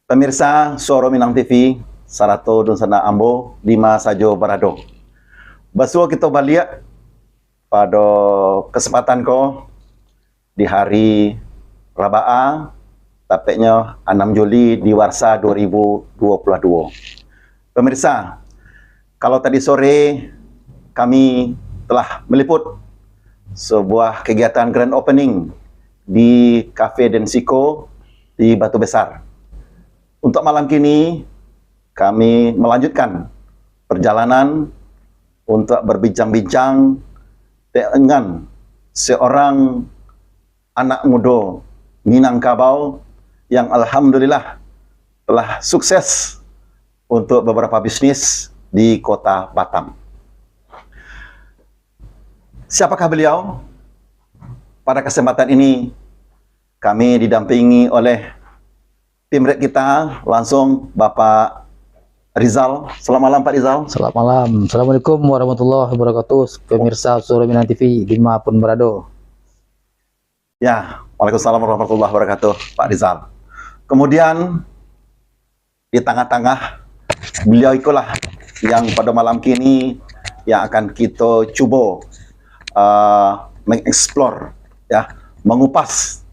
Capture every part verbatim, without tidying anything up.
Pamirsa Suaro Minang T V, sarato dunsanak ambo, dima sajo barado. Basuo kito baliak pado kasempatan ko di hari Raba'a, tapeknyo anam Juli di warsa dua ribu dua puluh dua. Pamirsa, kalau tadi sore kami telah meliput sebuah kegiatan grand opening di Cafe Densiko di Batu Besar. Untuk malam kini, kami melanjutkan perjalanan untuk berbincang-bincang dengan seorang anak mudo Minangkabau yang alhamdulillah telah sukses untuk beberapa bisnis di Kota Batam. Siapakah beliau? Pada kesempatan ini, kami didampingi oleh Pimret kita, langsung Bapak Rizal. Selamat malam, Pak Rizal. Selamat malam. Assalamualaikum warahmatullahi wabarakatuh. Pemirsa Suara Minang T V, di mana pun berada. Ya, waalaikumsalam warahmatullahi wabarakatuh, Pak Rizal. Kemudian, di tengah-tengah, beliau ikolah yang pada malam kini yang akan kita cuba, uh, mengeksplor, ya, mengupas,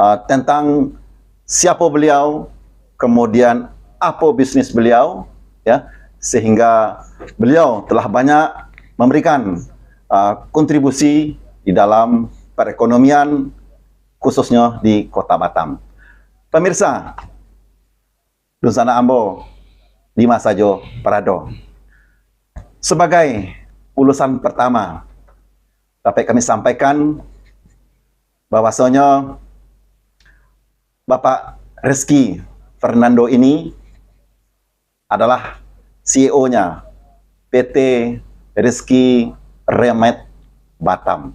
uh, tentang siapa beliau, kemudian apa bisnis beliau, ya, sehingga beliau telah banyak memberikan, uh, kontribusi di dalam perekonomian, khususnya di Kota Batam. Pemirsa, dunsanak ambo, di masa jo parado. Sebagai ulasan pertama, dapat kami sampaikan bahwasanya Bapak Rizky Fernando ini adalah C E O-nya P T Rizky Remed Batam.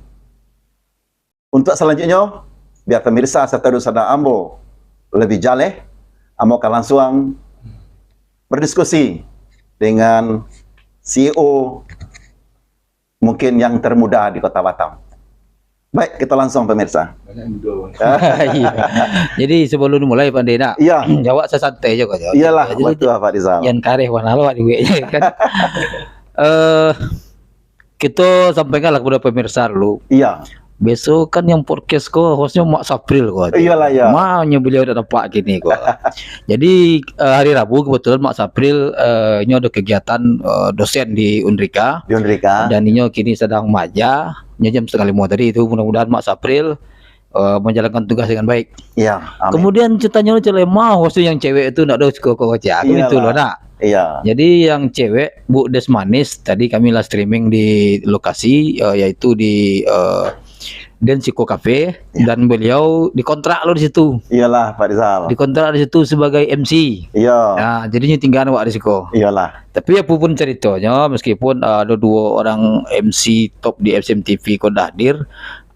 Untuk selanjutnya, biar pemirsa serta dunsanak ambo lebih jaleh, ambo akan langsung berdiskusi dengan C E O mungkin yang termuda di Kota Batam. Baik, kita langsung, pemirsa. Banyak muda, Bang. Iya. Jadi, sebelum dimulai, Pak Andi, nak? Iya. Awak santai je kok. Iyalah, jadi, betul, Pak Rizal. Yang kareh warna lo, awak juga, kan? Eh, kita sampaikanlah kepada pemirsa dulu. Iya. Biaso kan yang podcast ko, hostnya Mak Sapril ko. Iyalah, iya. Manyo beliau dak nampak kini ko. Jadi, eh, hari Rabu kebetulan Mak Sapril, eh, inyo ada kegiatan, eh, dosen di Unrika. Di Unrika. Dan inyo kini sedang maaja. Inyo jam setengah lima tadi itu. Mudah-mudahan Mak Sapril, eh, menjalankan tugas dengan baik. Iya, amin. Kemudian ceritanya tu lemah, hostnya yang cewek tu ndak ada suka kau baca. Aku gitu loh, nak. Iya. Jadi, yang cewek, Bu Desmanis, tadi kami lah streaming di lokasi, eh, yaitu di, eh, Densiko Cafe, ya, dan beliau dikontrak lo di situ. Iyalah, Pak Rizal. Dikontrak di situ sebagai M C. Iya. Nah, jadinyo tinggaan awak di siko. Iyalah. Tapi apapun caritonyo, meskipun, eh, ado duo orang M C top di S M T V ko dah hadir,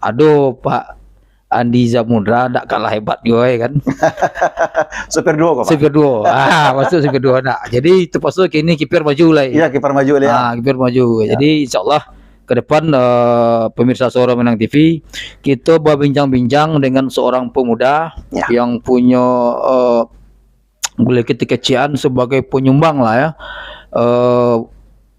ado Pak Andi Zamudra ndak kalah hebat juo, eh, kan? Supir duo ko, Pak? Supir duo. Ah, masuk supir duo nak. Jadi, terpaksa kini kiper maju lai. Iya, kiper maju lai, ya. Ah, kiper maju. Ya. Jadi, insyaallah ke depan, eh, pemirsa Suara Minang T V, kita berbincang-bincang dengan seorang pemuda, ya, yang punya, eh, boleh kita kecek sebagai penyumbang lah, ya, eh,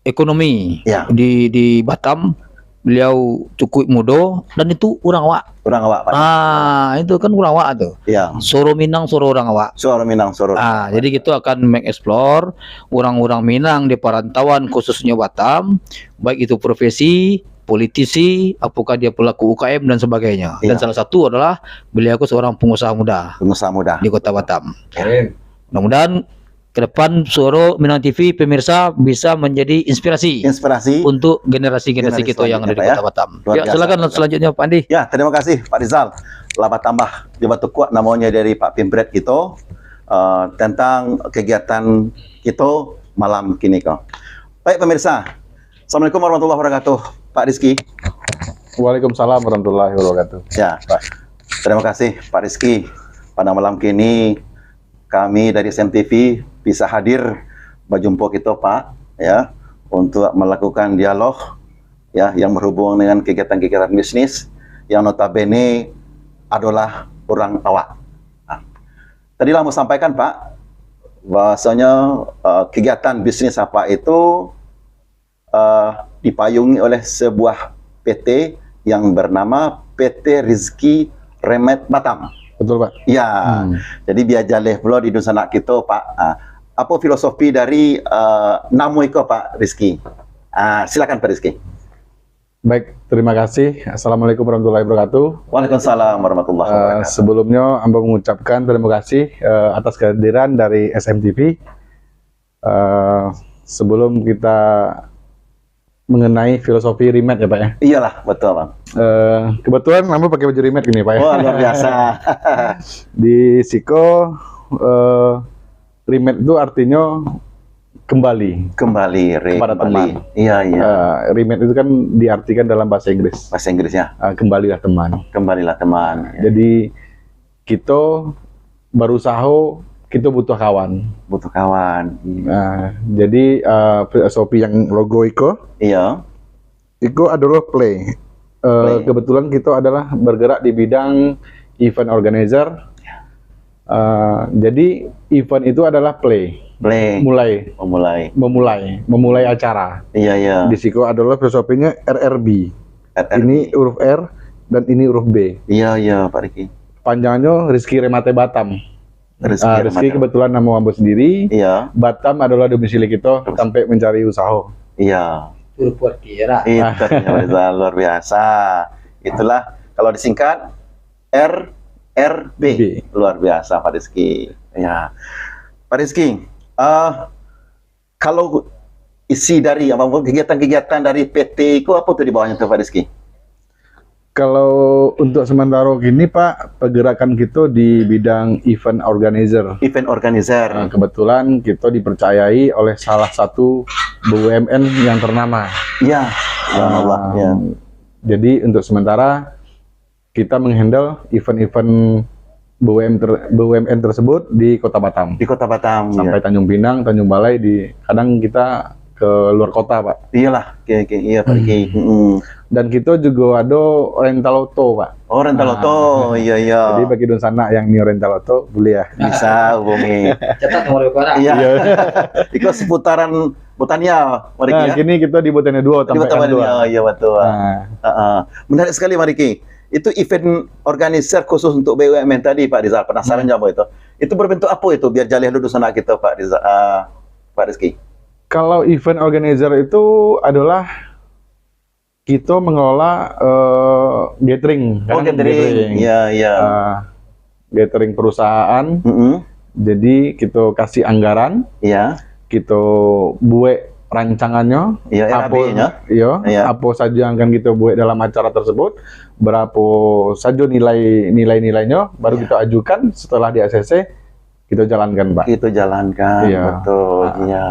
ekonomi, ya, di, di Batam. Beliau cukup muda dan itu urang awak. Urang awak, Pak. Ah, itu kan urang awak tu. Ya. Suara Minang, suara urang awak. Suara Minang, suara urang awak. Ah, jadi kita akan mengeksplor urang-urang Minang di perantauan, khususnya Batam, baik itu profesi, politisi, apakah dia pelaku U K M dan sebagainya. Dan, iya, salah satu adalah beliau ko seorang pengusaha muda. Pengusaha muda. Di Kota Batam. Keren. Mudah-mudahan ke depan Suara Minang T V, pemirsa, bisa menjadi inspirasi, inspirasi untuk generasi-generasi, generasi kita yang ada di, selanjutnya, Pak, ya. Kota Batam. Luar biasa. Ya, silakan selanjutnya, Pak Andi. Ya, terima kasih, Pak Rizal. Lah batambah jo batukuak namonyo dari Pak Pimpret kito, eh, tentang kegiatan kito malam kini ko. Baik, pemirsa. Assalamualaikum warahmatullahi wabarakatuh, Pak Rizky. Waalaikumsalam warahmatullahi wabarakatuh. Ya, Pak. Terima kasih, Pak Rizky. Pada malam kini, kami dari S M T V bisa hadir bajumpo kito, Pak, ya, untuk melakukan dialog, ya, yang berhubung dengan kegiatan-kegiatan bisnis yang notabene adalah urang awak. Nah, tadi lah mau sampaikan, Pak, Bahwasanya, eh, kegiatan bisnis Apak itu, eh, dipayungi oleh sebuah P T yang bernama P T Rizki Remed Batam. Betul, Pak. Ya. Hmm. Jadi, bia jaleh pulo di dunsanak kito, Pak. Ah, apo filosofi dari, eh, namo iko, Pak Rizki? Ah, silakan, Pak Rizki. Baik, terima kasih. Assalamualaikum warahmatullahi wabarakatuh. Waalaikumsalam warahmatullahi Eh, wabarakatuh. Sebelumnya, ambo mengucapkan terima kasih, eh, atas kehadiran dari S M T V. Eh, sebelum kita mengenai filosofi Remed ya, Pak, ya. Iyalah, betul, Bang. Eh, kebetulan ambo pakai baju Remed gini, Pak, ya. Wah, luar biasa. Di siko, eh, Remed itu artinya kembali. Kembali, re-, kepada kembali. Teman. Iya, iya. Eh, Remed itu kan diartikan dalam bahasa Inggris. Bahasa Inggris, ya. Eh, kembalilah teman. Kembalilah teman, ya. Jadi, kito barusaho, kito butuh kawan. Butuh kawan. Nah, jadi, eh, filosofi yang logo iko, Iya. iko adalah play. Eh, Play. Kebetulan kito adalah bergerak di bidang event organizer. Eh, jadi event itu adalah play. Play. Mulai. Memulai. Memulai, memulai acara. Iya, iya. Di siko adalah filosofinya R R B. R R B. Ini huruf R dan ini huruf B. Iya, iya, Pak Riki. Panjangnya Rizky Remate Batam. Rizky Ah, Rizky Remate. Kebetulan nama ambo sendiri. Iya. Batam adalah domisili kito, Terus. Tampek mencari usaha. Iya. Huruf R T lah. Itu, ya, luar biasa. Itulah, kalau disingkat, R R B. B. Luar biasa, Pak Rizky. Ya. Pak Rizky, eh, kalau isi dari, apa, kegiatan-kegiatan dari P T itu apa tuh di bawahnya tuh, Pak Rizky? Kalau untuk sementara gini, Pak, pergerakan kita di bidang event organizer. Event organizer. Nah, kebetulan kita dipercayai oleh salah satu B U M N yang ternama. Iya, subhanallah, Ah, ya. Jadi untuk sementara kita menghandle event-event B U M ter-, B U M N tersebut di Kota Batam. Di Kota Batam, Sampai iya. Tanjung Pinang, Tanjung Balai, di, kadang kita ke luar kota, Pak. Iyalah, oke, oke, iya, Pak Riki. Hmm. Mm-mm. Dan kita juga ada rental oto, Pak. Oh, rental Ah. oto, iya, iya. Jadi bagi dunsanak yang nio rental oto, boleh ya. Bisa hubungi. Catat nomor Bapak lah. Iya. Iya. Iko seputaran Botania, Pak Riki, Nah, ya? Kini kita di Botania dua, Di tampakkan Botania dua. dua, iya, betul. Nah. Heeh. Menarik sekali, Pak Riki. Itu event organizer khusus untuk B U M N tadi, Pak Rizal. Penasaran Hmm. juga itu. Itu berbentuk apa itu? Biar jaleh dulu sanak kita, Pak Rizal, ah, Pak Rizky. Kalau event organizer itu adalah kita mengelola, eh, gathering. Oh, Kadang gathering. gathering. Iya, iya. Eh, gathering perusahaan. Mm-mm. Jadi, kita kasih anggaran. Iya. Kita buat rancangannya. Iya, Apa, R A B-nya. iya, Iya. apa saja yang akan kita buat dalam acara tersebut, berapa saja nilai, nilai-nilainya, baru Iya. kita ajukan, setelah di A C C, kita jalankan, Pak. Kita jalankan, Iya. betul. Ah. Iya.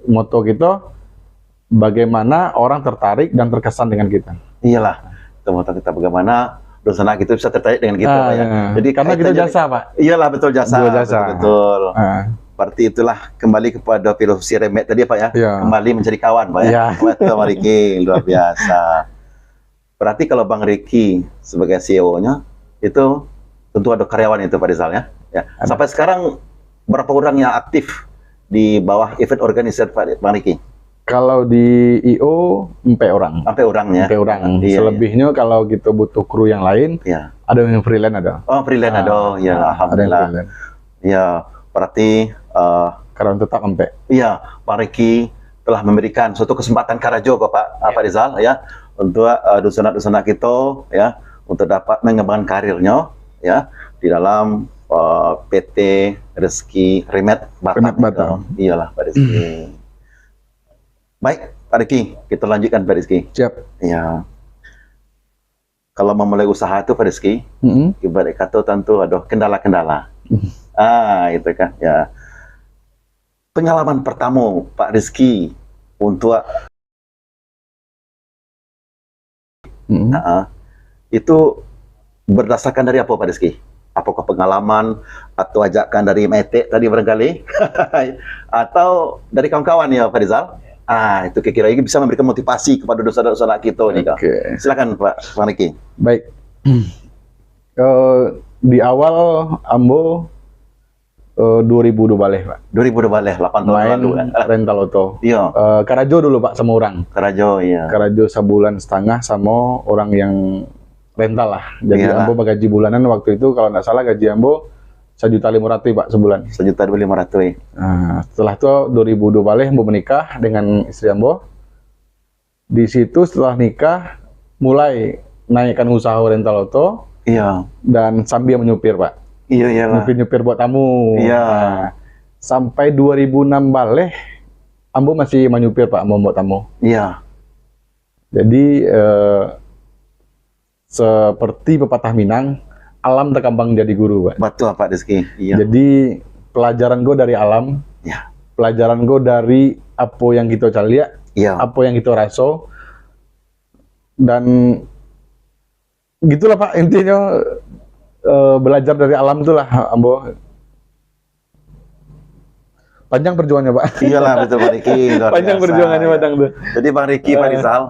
Moto kita, bagaimana orang tertarik dan terkesan dengan kita. Iyalah, itu moto kita, bagaimana dunsanak kita bisa tertarik dengan kita, Ah, Pak, ya. iya. Jadi, Karena kita kaitannya jasa, Pak. Iyalah, betul, jasa. Betul, jasa. Betul, betul. Ah. Berarti itulah kembali kepada filosofi Remed tadi, Pak, ya. Iya. Kembali mencari kawan, Pak, ya. Iya. Betul, Bang Riki, luar biasa. Berarti kalau Bang Riki sebagai C E O-nya, itu tentu ada karyawan itu, Pak Rizal, ya. Ya. Ada. Sampai sekarang berapa orang yang aktif di bawah event organizer, Pak, Bang Riki? Kalau di I O, empat orang. Empat orang, ya? Empat orang. Iya, iya. Selebihnya kalau kita butuh kru yang lain, Iya. ada yang freelance ada. Oh, freelance Ah, ada. Ya, ada yang alhamdulillah. freelance. Ya, berarti, eh, Karyawan tetap empat. Iya, Bang Riki telah memberikan suatu kesempatan karajo ko, Pak, Ya. Pak Rizal, ya, untuk, eh, dunsanak-dunsanak kita, ya, untuk dapat mengembangkan karirnya, ya, di dalam, eh, P T Rizky Remed Batam Remed itu. Batam. Iyalah, Pak Rizky. Baik, Pak Rizky, kita lanjutkan, Pak Rizky. Siap. Ya. Kalau memulai usaha tu, Pak Rizky, Mm-mm. ibarat kata tentu ada kendala-kendala. Mm. Ah, itu kan, ya. Pengalaman pertama Pak Rizky untuk Mm. Ah, itu berdasarkan dari apa, Pak Rizky? Apakah pengalaman atau ajakan dari Metek tadi barangkali? Atau dari kawan-kawan ya, Pak Rizal? Ah, itu kira-kira ini bisa memberikan motivasi kepada dunsanak-dunsanak kita ni, Kak. Oke. Silakan, Pak, Bang Riki. Baik. Eh, di awal ambo Eh, dua ribu dua baleh, Pak. Dua ribu dua baleh, lapan tahun lalu, kan? Main rental oto. Iya. Eh, karajo dulu, Pak, sama orang. Karajo, iya. Karajo sabulan setengah sama orang yang rental lah. Jadi, iyalah, ambo bagaji bulanan waktu itu, kalau ndak salah gaji ambo sajuta limo ratuih, Pak, sabulan. Sajuta limo ratuih. Nah, setelah tu, dua ribu dua baleh, ambo menikah dengan istri ambo. Di situ setelah nikah, mulai naikkan usaha rental oto. Iya. Dan sambil menyupir, Pak. Iya, iyalah. Nyupir-nyupir buat tamu. Iya. Nah, sampai dua ribu enam baleh, ambo masih manyupir, Pak, ambo buat tamu. Iya. Jadi, eh, seperti pepatah Minang, alam takambang jadi guru, Pak. Batua, Pak Rizky. Iya. Jadi, pelajaran ko dari alam, iya, pelajaran ko dari apo yang kito caliak, iya, apo yang kito raso, dan gitulah, Pak, intinyo, eh, belajar dari alam tu lah, ambo. Panjang perjuangannya, Pak. Iyalah, betul, Bang Riki, luar biasa. Panjang perjuangannya, Bang, tu. Jadi, Bang Riki, Pak Rizal,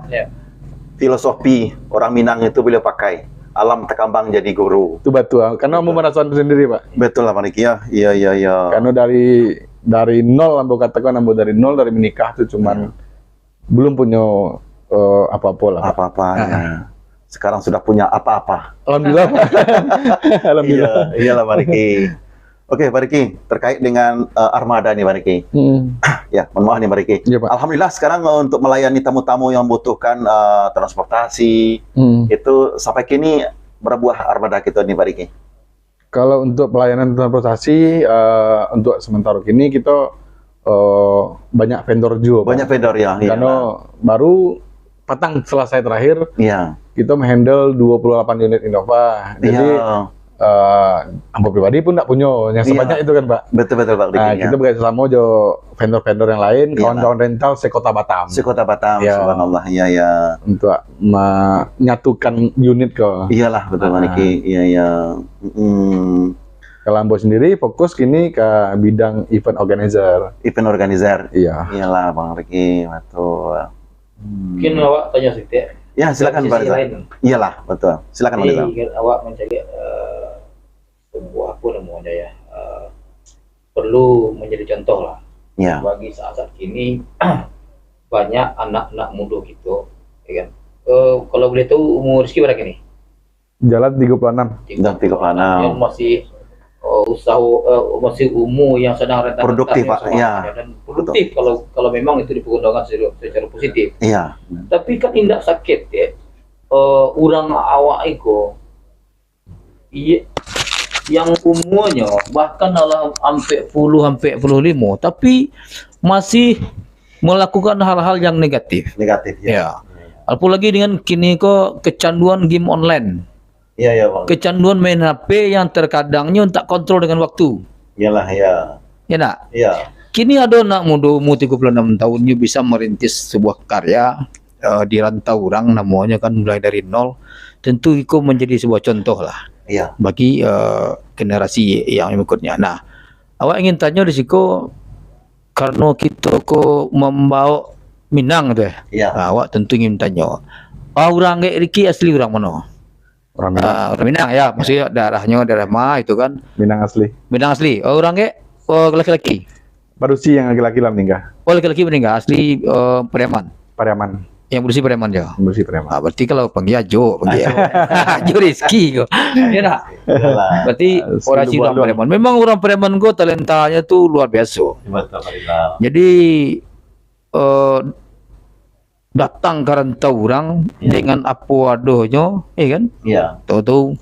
filosofi orang Minang itu beliau pakai, "Alam takambang jadi guru." Itu betul, karena ambo merasakan sendiri, Pak. Betul lah, Bang Riki, ya. Iya, iya, iya. Karena dari, dari nol, ambo katakan, ambo dari nol, dari menikah tu cuman belum punya, eh, apa-apa lah, Pak. Apa-apa, ya. Sekarang sudah punya apa-apa. Alhamdulillah, Pak. Alhamdulillah. Iya, iyalah, Bang Riki. Oke, Bang Riki, terkait dengan, eh, armada nih, Bang Riki. Hmm. Ya, mohon maaf nih, Bang Riki. Iya, Pak. Alhamdulillah, sekarang, eh, untuk melayani tamu-tamu yang membutuhkan, eh, transportasi, hmm, itu sampai kini berapa buah armada kita nih, Bang Riki? Kalau untuk pelayanan transportasi, eh, untuk sementara kini kita, eh, banyak vendor juga, Pak. Banyak vendor, ya, iya. Karena baru patang selesai terakhir, iya, kita menghandle dua puluh delapan unit Innova. Jadi, iya, eh, ambo pribadi pun ndak punyo yang sebanyak itu kan, Pak. Betul, betul, Pak. Ah, kita bekerja sama jo vendor-vendor yang lain, iyalah, kawan-kawan rental se-Kota Batam. Se-Kota Batam, ya. Subhanallah, iya, iya. Untuk menyatukan unit ko. Iyalah, betul, Bang Riki. Iya, iya. Mm-mm. Kalau ambo sendiri fokus kini ke bidang event organizer. Event organizer. Iya. Iyalah, Bang Riki, betul. Hmm. Mungkin awak tanya sedikit. Ya, silakan, Bang Rizal. Iyalah, betul. Silakan, Bang Rizal. Jadi, awak mencari, eh, sebuah, apa namanya, ya, eh, perlu menjadi contoh lah. Ya. Bagi saat-saat kini, banyak anak-anak muda kita, ya kan? Eh, kalau boleh tahu, umur Rizky berapa kini? Jalan tiga puluh enam. Dah tiga puluh enam. Yang masih, eh, usaha, eh, masih umur yang sedang rentah-rentah. Produktif, Pak, ya. Dan produktif. Betul. Kalau, kalau memang itu dipergunakan secara, secara positif. Iya. Tapi kan indak sakit, ya. Eh, urang awak iko, iya, yang umurnya bahkan dalam ampek puluh, ampek puluh limo, tapi masih melakukan hal-hal yang negatif. Negatif, ya. Ya. Apalagi dengan kini ko kecanduan game online. Iya, iya, Bang. Kecanduan main H P yang terkadangnya tak kontrol dengan waktu. Iyalah, ya. Ya ndak? Iya. Kini ada anak muda umur tiga puluh enam tahun, nyo bisa merintis sebuah karya, eh, di rantau urang, namonyo kan mulai dari nol. Tentu iko menjadi sebuah contoh lah, iya, bagi, eh, generasi yang berikutnya. Nah, awak ingin tanyo di siko, karena kito ko membawa Minang tu, eh. Iya. Nah, awak tentu ingin tanyo, ah, urang Riki asli urang mano? Orang Minang. Ah, orang Minang, ya. Maksudnya daerahnyo daerah ma itu kan? Minang asli. Minang asli. Oh, urang Riki, oh, laki-laki? Barusi yang laki-laki lah meninggal. Oh, laki-laki meninggal. Asli, eh, Pariaman? Pariaman. Yang barusi Pariaman je? Barusi Pariaman. Ah, berarti kalau panggil Ajo, panggil Ajo. Ajo Rizky ko. Ya ndak? Iyalah. Berarti, ah, orang Sidang Pariaman. Memang orang Pariaman ko talentanya tu luar biasa. Betul, Pak Rizal. Jadi, eh, datang ka rantau urang, iya, dengan apo adonyo, iya kan? Iya. Tahu-tahu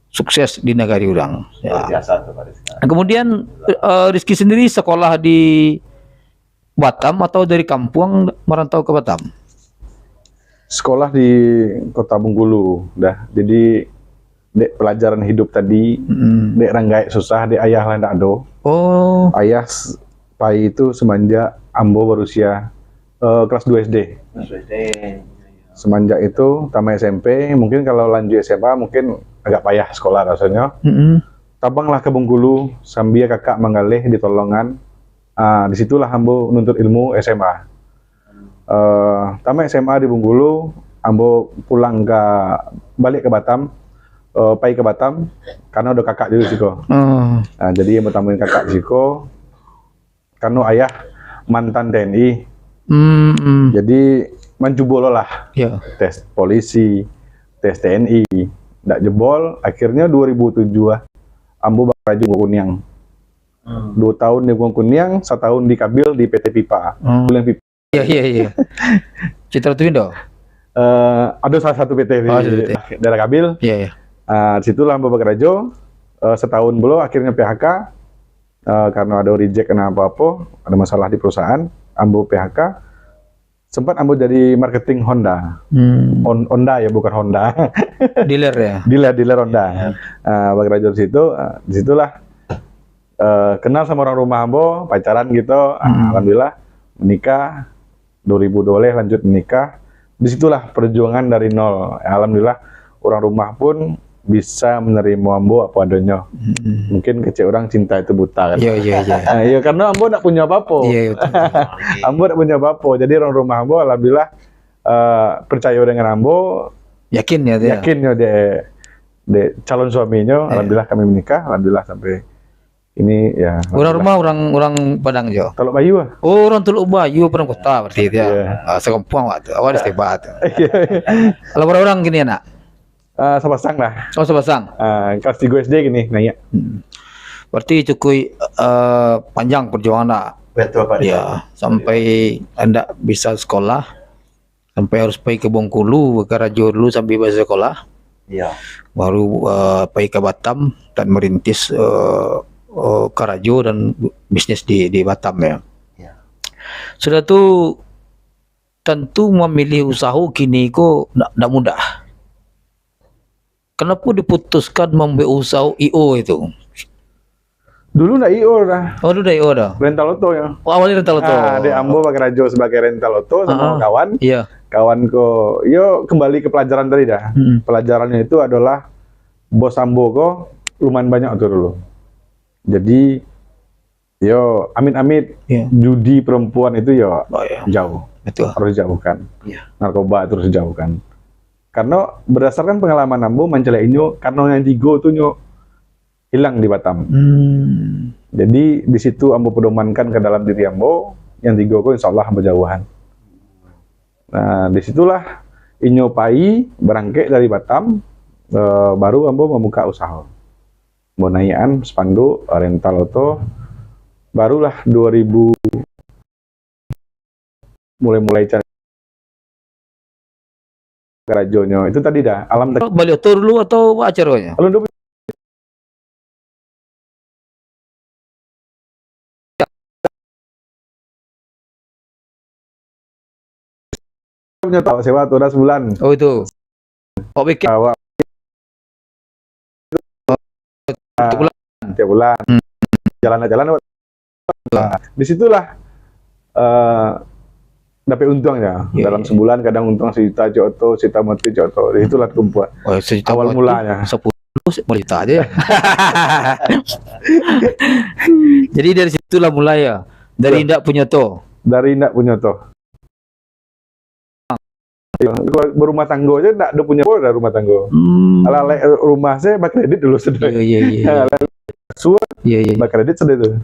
sukses di nagari urang. Luar biasa tu, Pak Rizky. Kemudian, eh, Rizky sendiri sekolah di Batam atau dari kampuang merantau ke Batam? Sekolah di Kota Bengkulu, dah. Jadi, dek pelajaran hidup tadi, mm-mm, dek rang gaek susah, dek ayah lah ndak ado. Oh. Ayah s-, pai itu semenjak ambo berusia, eh, kelas dua S D. Kelas dua S D. Semenjak itu, tamat S M P, mungkin kalau lanjut S M A, mungkin agak payah sekolah rasanya. Mm-mm. Tabanglah ke Bengkulu, sambil kakak manggaleh di Tolongan. Ah, di situlah ambo nuntut ilmu S M A. Eh, tamat S M A di Bengkulu, ambo pulang ka, balik ka Batam. eh, pai ka Batam, karano ado kakak juo di siko. Hmm. Ah, jadi ambo tamuin kakak di siko, karano ayah mantan T N I. Hmm, hmm. Jadi, mancubo lo lah. Ya. Tes polisi, tes T N I, ndak jebol. Akhirnyo dua ribu tujuah lah, ambo bakarajo di Bukak Kuniang. Hmm. Duo tahun di Bukak Kuniang, satahun di Kabil di P T Pipa. Hmm. Bulan Pipa. Iya, iya, iya. Citra Tuindo? Eh, ado salah satu P T di Oh, satu P T. daerah Kabil. Iya, iya. Ah, di situlah ambo bakarajo, eh, satahun pulo, akhirnyo P H K, eh, karano ado reject, karano apo-apo, ado masalah di perusahaan, ambo P H K. Sempat ambo jadi marketing Honda. Hmm. On-, Honda ya, bukan Honda. Dealer ya? Dealer, dealer Honda. Iya. Ah, bakarajo di situ, ah, di situlah, eh, kenal samo urang rumah ambo, pacaran gitu. Ah, Hmm. alhamdulillah, menikah. Dua ribu dua belas lanjut menikah. Di situlah perjuangan dari nol. Alhamdulillah, urang rumah pun bisa manarimo ambo apo adonyo. Hmm. Mungkin kecek urang, cinta itu buta, kan? Iya, iya, iya. Ah, iya, karano ambo ndak punyo apo-apo. Iya, iya, betul. Ambo ndak punyo apo-apo. Jadi, urang rumah ambo, alhamdulillah, eh, percayo dengan ambo. Yakin ya, dia? Yakin yo dek, dek calon suaminyo. Iya. Alhamdulillah, kami menikah. Alhamdulillah, sampai ini, ya, Urang alhamdulillah. Rumah urang, urang Padang jo? Teluk Bayu lah. Oh, urang Teluk Bayu, Padang Kota berarti dia. Iya. Ah, sakampuang awak tu. Awak di Steba tu. Iya. Kalau bara urang kini anak? Ah, sapasang lah. Oh, sapasang. Ah, kelas tigo S D kini naiak. Hmm. Berarti cukup, eh, panjang perjuangan nak. Betul, Pak. Ya, sampai ndak bisa sekolah, sampai harus pai ka Bengkulu, bakarajo dulu sambil basakolah. Iya. Baru, eh, pai ka Batam dan merintis, eh, eh, karajo dan bisnis di, di Batam, ya. Iya. Sudah tu, tantu mamilih usaho kini ko ndak, ndak mudah. Kenapa diputuskan mambuek usaho I O itu? Dulu ndak I O dah. Oh, dulu ndak I O dah? Rental oto ya. Oh, awalnya rental oto. Ah, dek ambo bakarajo sebagai rental oto samo Ah, ah. kawan. Iya. Kawan ko, yo, kembali ke pelajaran tadi dah. Mm-mm. Pelajarannya itu adalah bos ambo ko lumayan banyak tu dulu. Jadi, yo, amit-amit Iya. judi perempuan itu yo Oh, iya. jauh. Betul. Harus dijauhkan. Iya. Narkoba itu harus dijauhkan. Karena berdasarkan pengalaman ambo mancaliak inyo, karena yang tigo tu nyo hilang di Batam. Hmm. Jadi, di situ ambo pedomankan ke dalam diri ambo, yang tigo ko insya Allah ambo jauhan. Nah, di situlah inyo pai, barangkek dari Batam, eh, baru ambo mambuka usaho. Ambo naiakan spanduk, rental oto, barulah dua ribu mulai-mulai cari karajonyo. Itu tadi dah, alam tak- Bali oto dulu atau apo acaronyo? Alun dulu. Punyo tahu sewa tu dah sebulan. Oh, itu. Kok bikin? Awak Tiap bulan. Tiap bulan. Hmm. Jalan-jalan. Nah, di situlah, eh, dapat untuangnya. Iya, Dalam iya. sebulan kadang untuang sejuta cok oto, sejuta mati cok oto. Di situlah terkumpul. Oh, sejuta Awal mati, mulanya. Sepuluh, sepuluh juta aja ya. Jadi dari situlah mulai ya. Dari Betul. indak punya oto. Dari indak punya oto. Iyo, kalau berumah tanggo aja ndak ado punyo dah rumah tanggo. Hmm. Alah, lek rumah saya bakredit dulu sudah. Iya, iya, iya, iya. Suah Iya, iya, iya. bakredit sudah tu.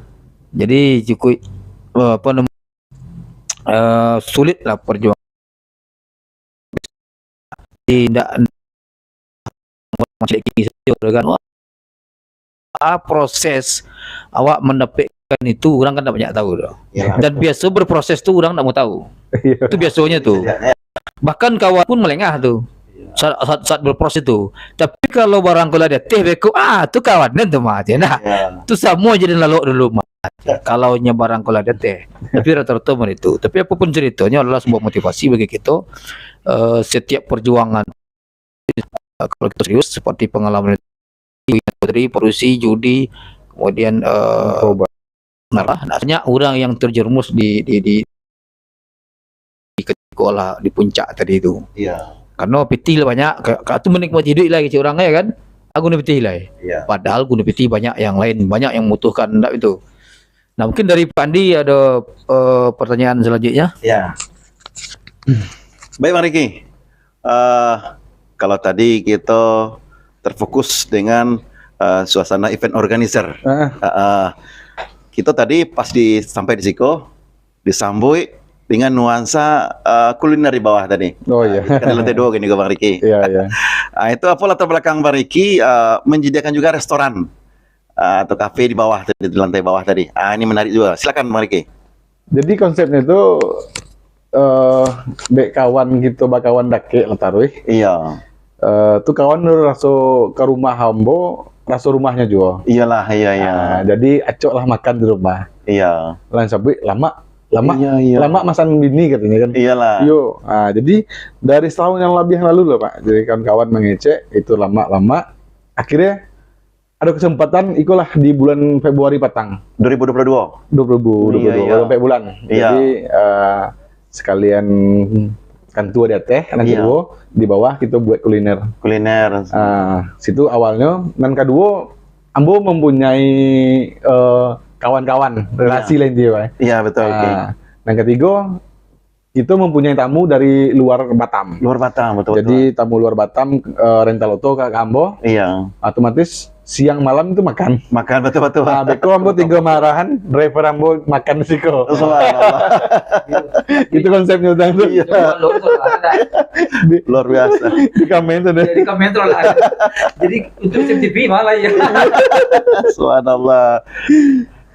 Jadi cukup, eh, apa nama, eh, sulit lah perjuangan. Tidak macam kini saja kan. Wah, ah, proses awak mendapatkan itu orang kan tak banyak tahu tu. Yalah. Dan biasa berproses tu orang tak mau tahu. Iya. Itu biasanya tu. Setidaknya. Bahkan kawan pun melengah tu. Iya. Saat, saat, saat berproses tu. Tapi kalau barang kalau ada teh beko, ah, tu kawanan tu mah, cina. Iya. Tu sama aja dan lalok dulu mah. Kalau nya barang kalau ada teh. Tapi rata-rata macam itu. Tapi apapun ceritanya adalah sebuah motivasi bagi kita, eh, setiap perjuangan. Kalau kita serius, seperti pengalaman itu, tadi, produksi, judi, kemudian, eh, Narkoba. Narkoba. Nah, banyak orang yang terjerumus di, di, di, di ketika lah di puncak tadi tu. Iya. Karena pitih lah banyak, ka-, ka tu menikmati hidup lah kecil orang ya kan? Aku ni pitih lah. Iya. Padahal guna pitih banyak yang lain, banyak yang membutuhkan, ndak itu. Nah, mungkin dari Pak Andi ada, eh, pertanyaan selanjutnya. Ya. Baik, Bang Riki. Eh, kalau tadi kita terfokus dengan, eh, suasana event organizer. Ah. Ah, ah. Kita tadi pas di, sampai di siko, disambuik dengan nuansa, eh, kuliner di bawah tadi. Oh, iya. Ah, kan di lantai dua gini, Bang Riki. Iya, iya. Ah, itu apa latar belakang Bang Riki, eh, menyediakan juga restoran, eh, atau kafe di bawah tadi, di lantai bawah tadi. Ah, ini menarik juga. Silakan, Bang Riki. Jadi, konsepnya tu, eh, dek kawan kito bakawan dakek lah taruih. Iya. Eh, tu kawan tu raso ka rumah ambo, raso rumahnyo juo. Iyalah, iya, iya. Ah, jadi acok lah makan di rumah. Iya. Lah sabuik, "Lamak, lamak, Iya, iya. lamak masan bini," katonyo kan. Iyalah. Yo, ah, jadi dari setahun yang labiah lalu lah, Pak. Jadi kawan-kawan mangecek, itu lamak-lamak. Akhirnya, ado kesempatan, ikolah di bulan Februari patang. Dua ribu dua puluh dua? Dua ribu dua puluh dua, Iya, iya. Sampai bulan. Iya. Jadi, eh, sekalian kantua di ateh, nan Iya. kaduo, di bawah kito buek kuliner. Kuliner. Ah, situ awalnyo. Nan kaduo, ambo mempunyai, eh, kawan-kawan, relasi Iya. lah intinyo, eh. Iya, betul, oke. Ah, nan katigo, kito mempunyai tamu dari luar Batam. Luar Batam, betul, Jadi, betul. tamu luar Batam, eh, rental oto ka, ka ambo. Iya. Otomatis, siang malam tu makan. Makan, betul, betul. Ah, beko ambo tigo marahan, driver ambo makan siko. Subhanallah. Itu konsepnya utang tu. Iya. Luar biasa. Di, di komen tu deh. Jadi komen tu lah. Jadi, untuk C C T V malah ya. Subhanallah.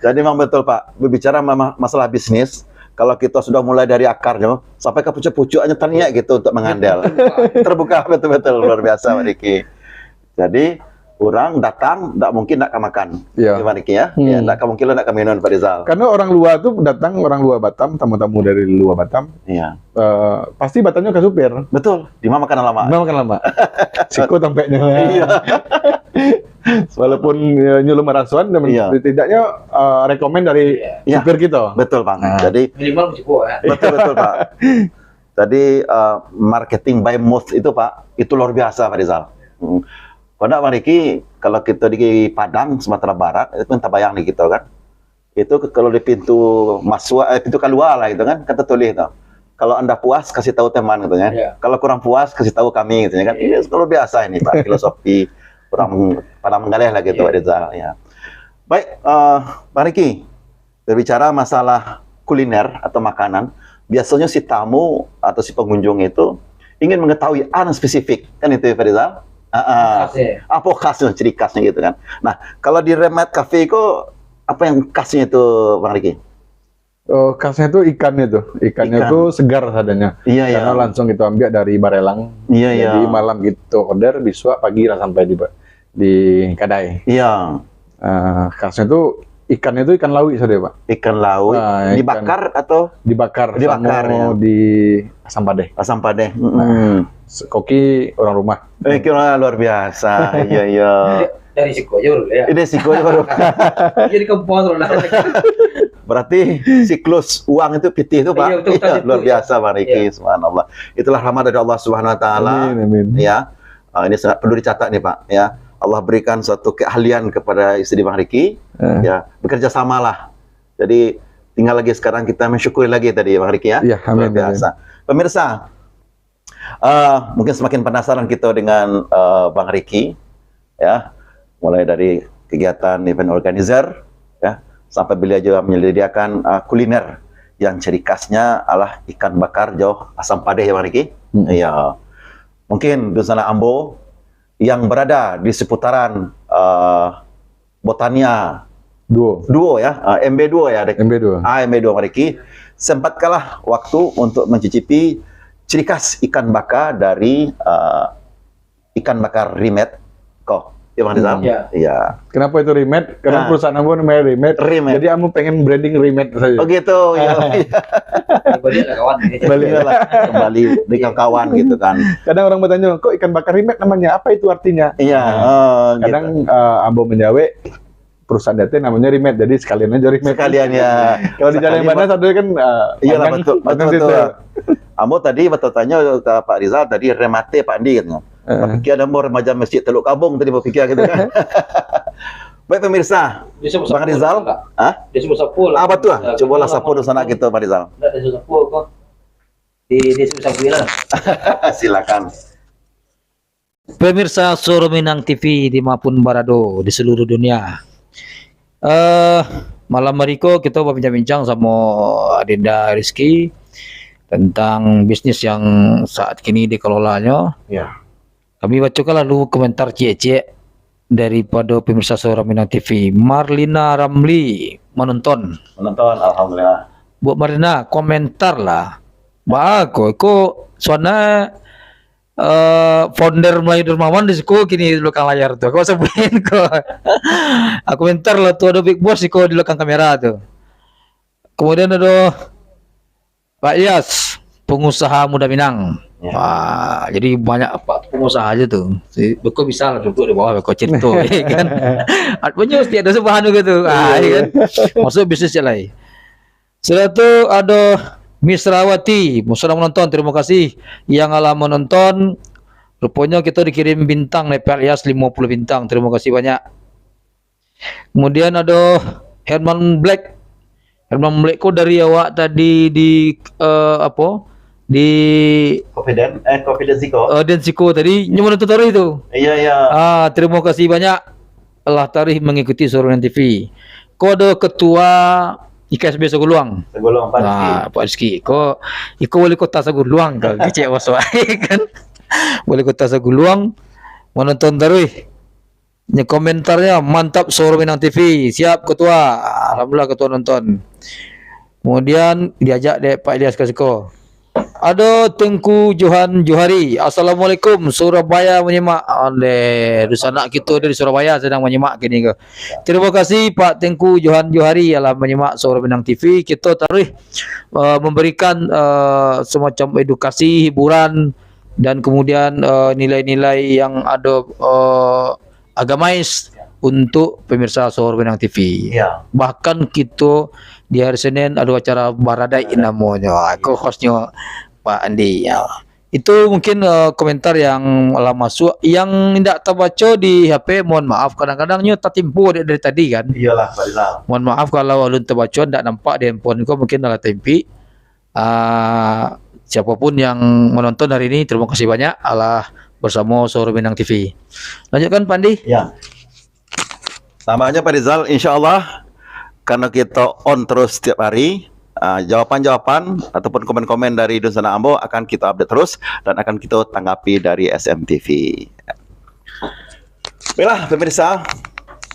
Jadi, memang betul, Pak. Berbicara ma-, masalah bisnis, kalau kita sudah mulai dari akarnya, sampai ke pucuk-pucuknya, taniak gitu untuk mengandel. Terbuka, betul-betul luar biasa, Pak Diki. Jadi, orang datang, ndak mungkin ndak ka makan. Iya. Iya, Pak Diki, ya? Hmm. Ya, ndak ka mungkin ndak ka minum, Pak Rizal. Karena orang luar tu datang, orang luar Batam, tamu-tamu dari luar Batam, Iya. eh, pasti batanyo ka supir. Betul. Di mana makan lama? Di mana makan lama? Siko tampaknyo. Iya. Walaupun, ya, nyo lah marasoan, namun Iya. setidaknyo, eh, rekomen dari Iya. supir kito. Betul, Bang. Nah. Jadi Minimal siko, ya. Betul, betul, Pak. Jadi, eh, marketing by mouth itu, Pak, itu luar biasa, Pak Rizal. Hmm. Kalau ndak, Bang Riki, kalau kito di Padang, Sumatera Barat, itu kan tabayang di kito, kan. Itu ke-, kalau di pintu masuk, eh, pintu kalua lah gitu kan, kan tatulih tu. "Kalau anda puas, kasih tahu teman," katanya. Iya. "Kalau kurang puas, kasih tahu kami," katanya kan. Iya. Ini kalau biasa ini, Pak, filosofi orang Padang Manggaleh lah gitu, Iya. Pak Rizal, ya. Baik, eh, Bang Riki, berbicara masalah kuliner atau makanan, biasanya si tamu atau si pengunjung itu ingin mengetahui hal yang spesifik, kan itu ya, Pak Rizal? Ah, ah. Khas ya. Apa khasnya, ciri khasnya gitu kan. Nah, kalau di Remet Cafe ko, apa yang khasnya itu, Bang Riki? Oh, khasnya tu ikannya tu. Ikannya Ikan. tu segar sadanya. Iya, iya. Karena langsung kita ambil dari Barelang. Iya, iya. Jadi malam kita order, besok pagi lah sampai di, di kadai. Iya. Ah, khasnya tu ikannya tu ikan laut saja, Pak. Ikan laut. Ah, ikan Dibakar atau? Dibakar Dibakar, sama ya. di asam padeh. Asam padeh. Mm-mm. Nah, se-, koki orang rumah. Eh, kira luar biasa. Iya, iya. Dari siko aja dulu ya. Ini siko aja baru. Jadi kompor lah. Berarti siklus uang itu pitih tu, Pak. Iya, betul, betul, Iya, betul, luar ya. biasa, Bang Riki. Iya. Subhanallah. Itulah rahmat dari Allah Subhanahu Wa Taala. Amin, amin. Ya. Ah, ini sangat perlu dicatat nih, Pak. Ya. Allah berikan suatu keahlian kepada istri Bang Riki. Eh. Ya, bekerja samalah. Jadi, tinggal lagi sekarang kita mensyukuri lagi tadi, Bang Riki, ya. Iya, amin, Luar biasa. Pemirsa, Eh, mungkin semakin penasaran kita dengan, eh, Bang Riki, ya. Mulai dari kegiatan event organizer, ya, sampai beliau juga menyediakan, eh, kuliner yang ciri khasnya adalah ikan bakar jo asam padeh, ya, Bang Riki. Hmm. Ya. Mungkin dunsanak ambo yang berada di seputaran, eh, Botania Duo. Duo, ya, eh, M B Duo, ya, dek. M B Duo. Ah, M B Duo, Bang Riki. Sempatkanlah waktu untuk mencicipi ciri khas ikan bakar dari, eh, ikan bakar Rimet ko. Ya, Bang Rizal? Hmm. Ya. Iya. Kenapa itu Rimet? Karena Nah. perusahaan ambo namanya Rimet. Rimet. Jadi ambo pengen branding Rimet saja. Oh, gitu, ya. Ah. Balik lah, kawan. Balik lah. Kembali di Iya. kawan-kawan gitu kan. Kadang orang bertanya, "Kok ikan bakar Rimet namanya? Apa itu artinya?" Iya, Nah, oh, kadang, gitu. eh, ambo menjawab, perusahaan dia teh namanya Rimet, jadi sekalian aja Rimet. Sekalian, ya. Kalau di jalan Sekalian Banas buat ada kan, eh, Iyalah, Padang, betul, Padang betul, situ. betul. Ambo tadi bertanya ke Pak Rizal tadi, "Remate Pak Andi," katanya. Heeh. Bapikir ada ambo remaja Masjid Teluk Kabung tadi bapikir gitu kan. Baik, pemirsa, Bisa Bang Rizal, enggak? Hah? Bisa sapu lah. Ah, betul. Nah, Cubalah kita sapu dulu sana gitu, Bang Rizal. Enggak ada sapu kok. Di, di sapu lah. Silakan. Pemirsa Suara Minang T V di manapun barado di seluruh dunia. Eh, malam hari ko kito babincang-bincang samo Adinda Rizky tentang bisnis yang saat kini dikelolanyo. Ya. Kami bacokan lalu komentar ciek-ciek daripado pemirsa Suara Minang T V. Marlina Ramli menonton. Menonton, alhamdulillah. Buat Marlina, komentar lah. Ba ko, ko suana eh, founder Melayu Dermawan di siko kini di belakang layar tu. Kau sabutin ko. Aku minta lah tu ada Big Boss siko di belakang kamera tu. Kemudian ada Pak Ilyas, pengusaha muda Minang. Ya. Wah, jadi banyak apa pengusaha aja tu. Si, beko bisa lah duduk di bawah beko cerita ya kan. Artinya setiap ada sebahan gitu. Ah, ya kan. Masuk bisnis yang lain. Sudah tu ada Misrawati, sudah menonton, terima kasih yang alah menonton. Rupanya kita dikirim bintang dari Pak Ilyas lima puluh bintang. Terima kasih banyak. Kemudian ada Herman Black. Herman Black ko dari awak tadi di eh, apa? Di Confident, eh Confident Ziko. Eh, dan siko tadi nyo menonton taruh itu. Iya, iya. Ah, terima kasih banyak. Alah taruh mengikuti Suara Minang T V. Ko ada ketua I K S B Saguluang. Saguluang, Pak Rizky. Nah, Pak Rizky. Ko, iko wali kota Saguluang ka kecek bos kan. Wali kota Saguluang menonton taruh. Nyo komentarnya, "Mantap Suara Minang T V." Siap ketua. Alhamdulillah ketua nonton. Kemudian diajak dek Pak Ilyas ka siko. Ado Tengku Johan Johari. "Assalamualaikum, Surabaya menyimak." Aleh, dunsanak kito dari Surabaya sedang menyimak kini ko. Terima kasih Pak Tengku Johan Johari alah menyimak Suara Minang T V. Kito taruh eh, memberikan eh, semacam edukasi, hiburan dan kemudian eh, nilai-nilai yang ada eh, agamais untuk pemirsa Suara Minang T V. Ya. Bahkan kito di hari Senin ada acara baradaik namonyo. Ah, ko hostnyo Pak Andi. Ya. Itu mungkin eh, komentar yang lah masuk, yang indak tabaco di H P, mohon maaf, kadang-kadang nyo tatimpo dari, dari tadi kan. Iyalah, Pak Rizal. Mohon maaf kalau alun tabaco, indak nampak di handphone ko, mungkin lah taimpi. Ah, siapapun yang menonton hari ini, terima kasih banyak alah bersama Suara Minang T V. Lanjutkan, Pak Andi. Ya. Tambahnya, Pak Rizal, insya Allah, karena kita on terus setiap hari, ah, jawaban-jawaban ataupun komen-komen dari dunsanak ambo akan kita update terus dan akan kita tanggapi dari S M T V. Baiklah, pemirsa,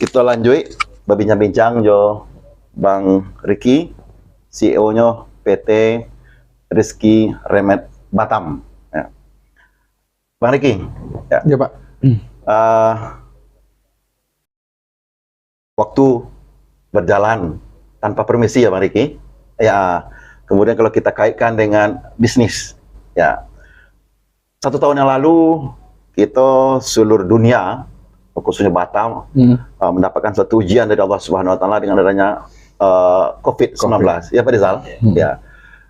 kita lanjut berbincang-bincang jo Bang Ricky, C E O-nyo P T Rizky Remed Batam. Ya. Bang Ricky, ya. Ya, Pak. Hmm. Ah, waktu berjalan tanpa permisi ya, Bang Ricky. Ya, kemudian kalau kita kaitkan dengan bisnis, ya, satu tahun yang lalu, kita seluruh dunia, khususnya Batam, hmm, uh, mendapatkan satu ujian dari Allah Subhanahu Wa Taala dengan adanya uh, covid sembilan belas. Ya, Pak Rizal? Hmm. Ya.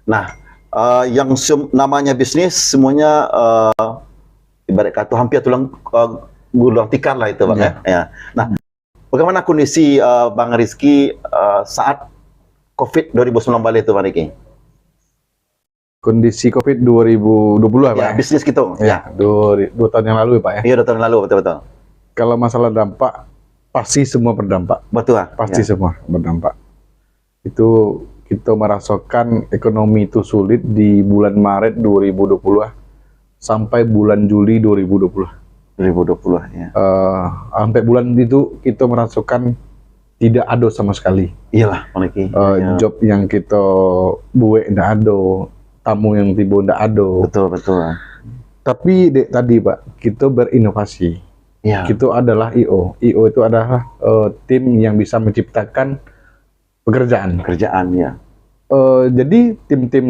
Nah, uh, yang sem- namanya bisnis semuanya uh, ibarat kata hampir tulang uh, gulung tikar lah itu, Bang. Ya. Ya. Ya. Nah, bagaimana kondisi uh, Bang Rizky uh, saat covid dua ribu sembilan belas itu, Bang Rizky? Kondisi covid dua ribu dua puluh, ya, Pak, ya? Bisnis kita. Ya, ya. Dua, dua tahun yang lalu, Pak, ya? Iya, dua tahun yang lalu, betul-betul. Kalau masalah dampak, pasti semua berdampak. Betul, ah. Pasti, ya, semua berdampak. Itu kita merasakan ekonomi itu sulit di bulan Maret dua ribu dua puluh, ah, sampai bulan Juli dua ribu dua puluh. Dua ribu dua puluh, ya. Eh, sampai bulan itu kita merasakan tidak ada sama sekali. Iyalah, Bang Ricky. Eh, ya. Job yang kita buat tidak ada, tamu yang tiba tidak ada. Betul, betul. Tapi dek tadi, Pak, kita berinovasi. Ya. Kita adalah I O. I O itu adalah eh, tim yang bisa menciptakan pekerjaan. Pekerjaan, ya. Eh, jadi tim-tim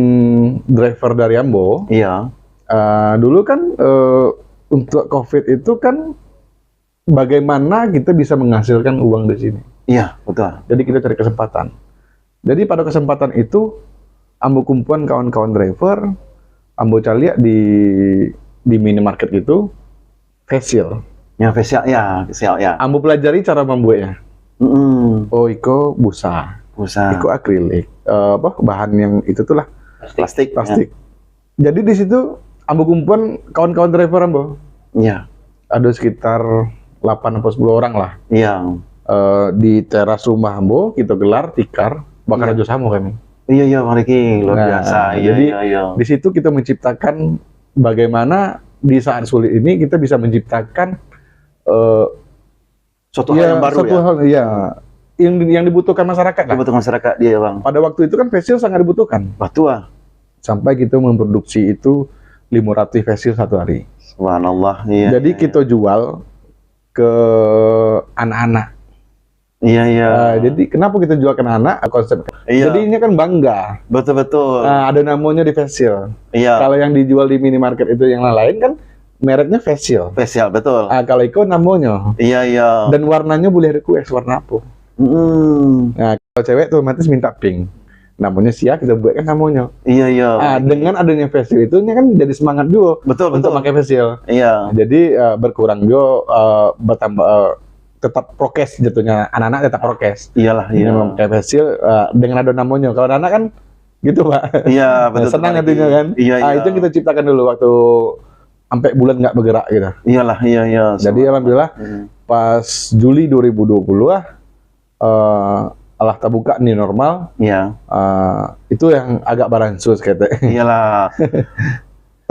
driver dari ambo, iya, eh, dulu kan eh, untuk covid itu kan bagaimana kita bisa menghasilkan uang di sini. Iya, betul. Jadi kita cari kesempatan. Jadi pada kesempatan itu, ambo kumpulan kawan-kawan driver, ambo caliak di di minimarket gitu, face shield. Ya, face shield, ya, face shield, ya. Ambo pelajari cara membuatnya. Mm-mm. Oh, iko busa. Busa. Iko akrilik. Eh, apa, bahan yang itu tuh lah. Plastik. Plastik. Ya. Jadi di situ ambo kumpulan kawan-kawan driver ambo. Ya. ado sekitar lapan atau sepuluh orang lah. Iya. Eh, di teras rumah ambo, kito gelar tikar, bakarajo samo kami. Iya, iya, Bang Riki, luar biasa. Iya, jadi, iya, iya. Di situ kita menciptakan bagaimana di saat sulit ini kita bisa menciptakan, eh, suatu hal yang baru, suatu hal, iya, yang, yang dibutuhkan masyarakat lah. Dibutuhkan masyarakat dia, Bang. Pada waktu itu kan face shield sangat dibutuhkan. Betul, ah. Sampai kita memproduksi itu lima ratus face shield satu hari. Subhanallah, iya. Jadi, iya, kita jual ke anak-anak. Iya, iya. Ah, jadi kenapa kita jual ke anak-anak? Konsep. Iya. Jadi ini kan bangga. Betul, betul. Ah, ada namonyo di face shield. Iya. Kalau yang dijual di minimarket itu yang lain-lain kan mereknya face shield. Face shield, betul. Ah, kalau iko namonyo. Iya, iya. Dan warnanya boleh request warna apa. Mm-mm. Nah, kalau cewek tuh otomatis minta pink. Namonyo sia, kita buatkan namonyo. Iya, iya. Ah, dengan adanya face shield itu, ini kan jadi semangat juga. Betul, untuk betul. Pakai face shield. Iya. Jadi, eh, berkurang juga, eh, bertambah, eh, tetap prokes jatuhnya. Anak-anak tetap prokes. Iyalah, iya. Dengan memakai face shield, eh, dengan ada namonyo. Kalau anak kan gitu, Pak. Iya, betul, senang betul. Hatinya kan. Iya, ah, iya. Itu yang kita ciptakan dulu waktu sampai bulan nggak bergerak gitu. Iyalah, iya, iya. Jadi, alhamdulillah, hmm, pas Juli dua ribu dua puluh lah, eh, alah tabuka new normal. Iya. Eh, itu yang agak baransur, kata. Iyalah.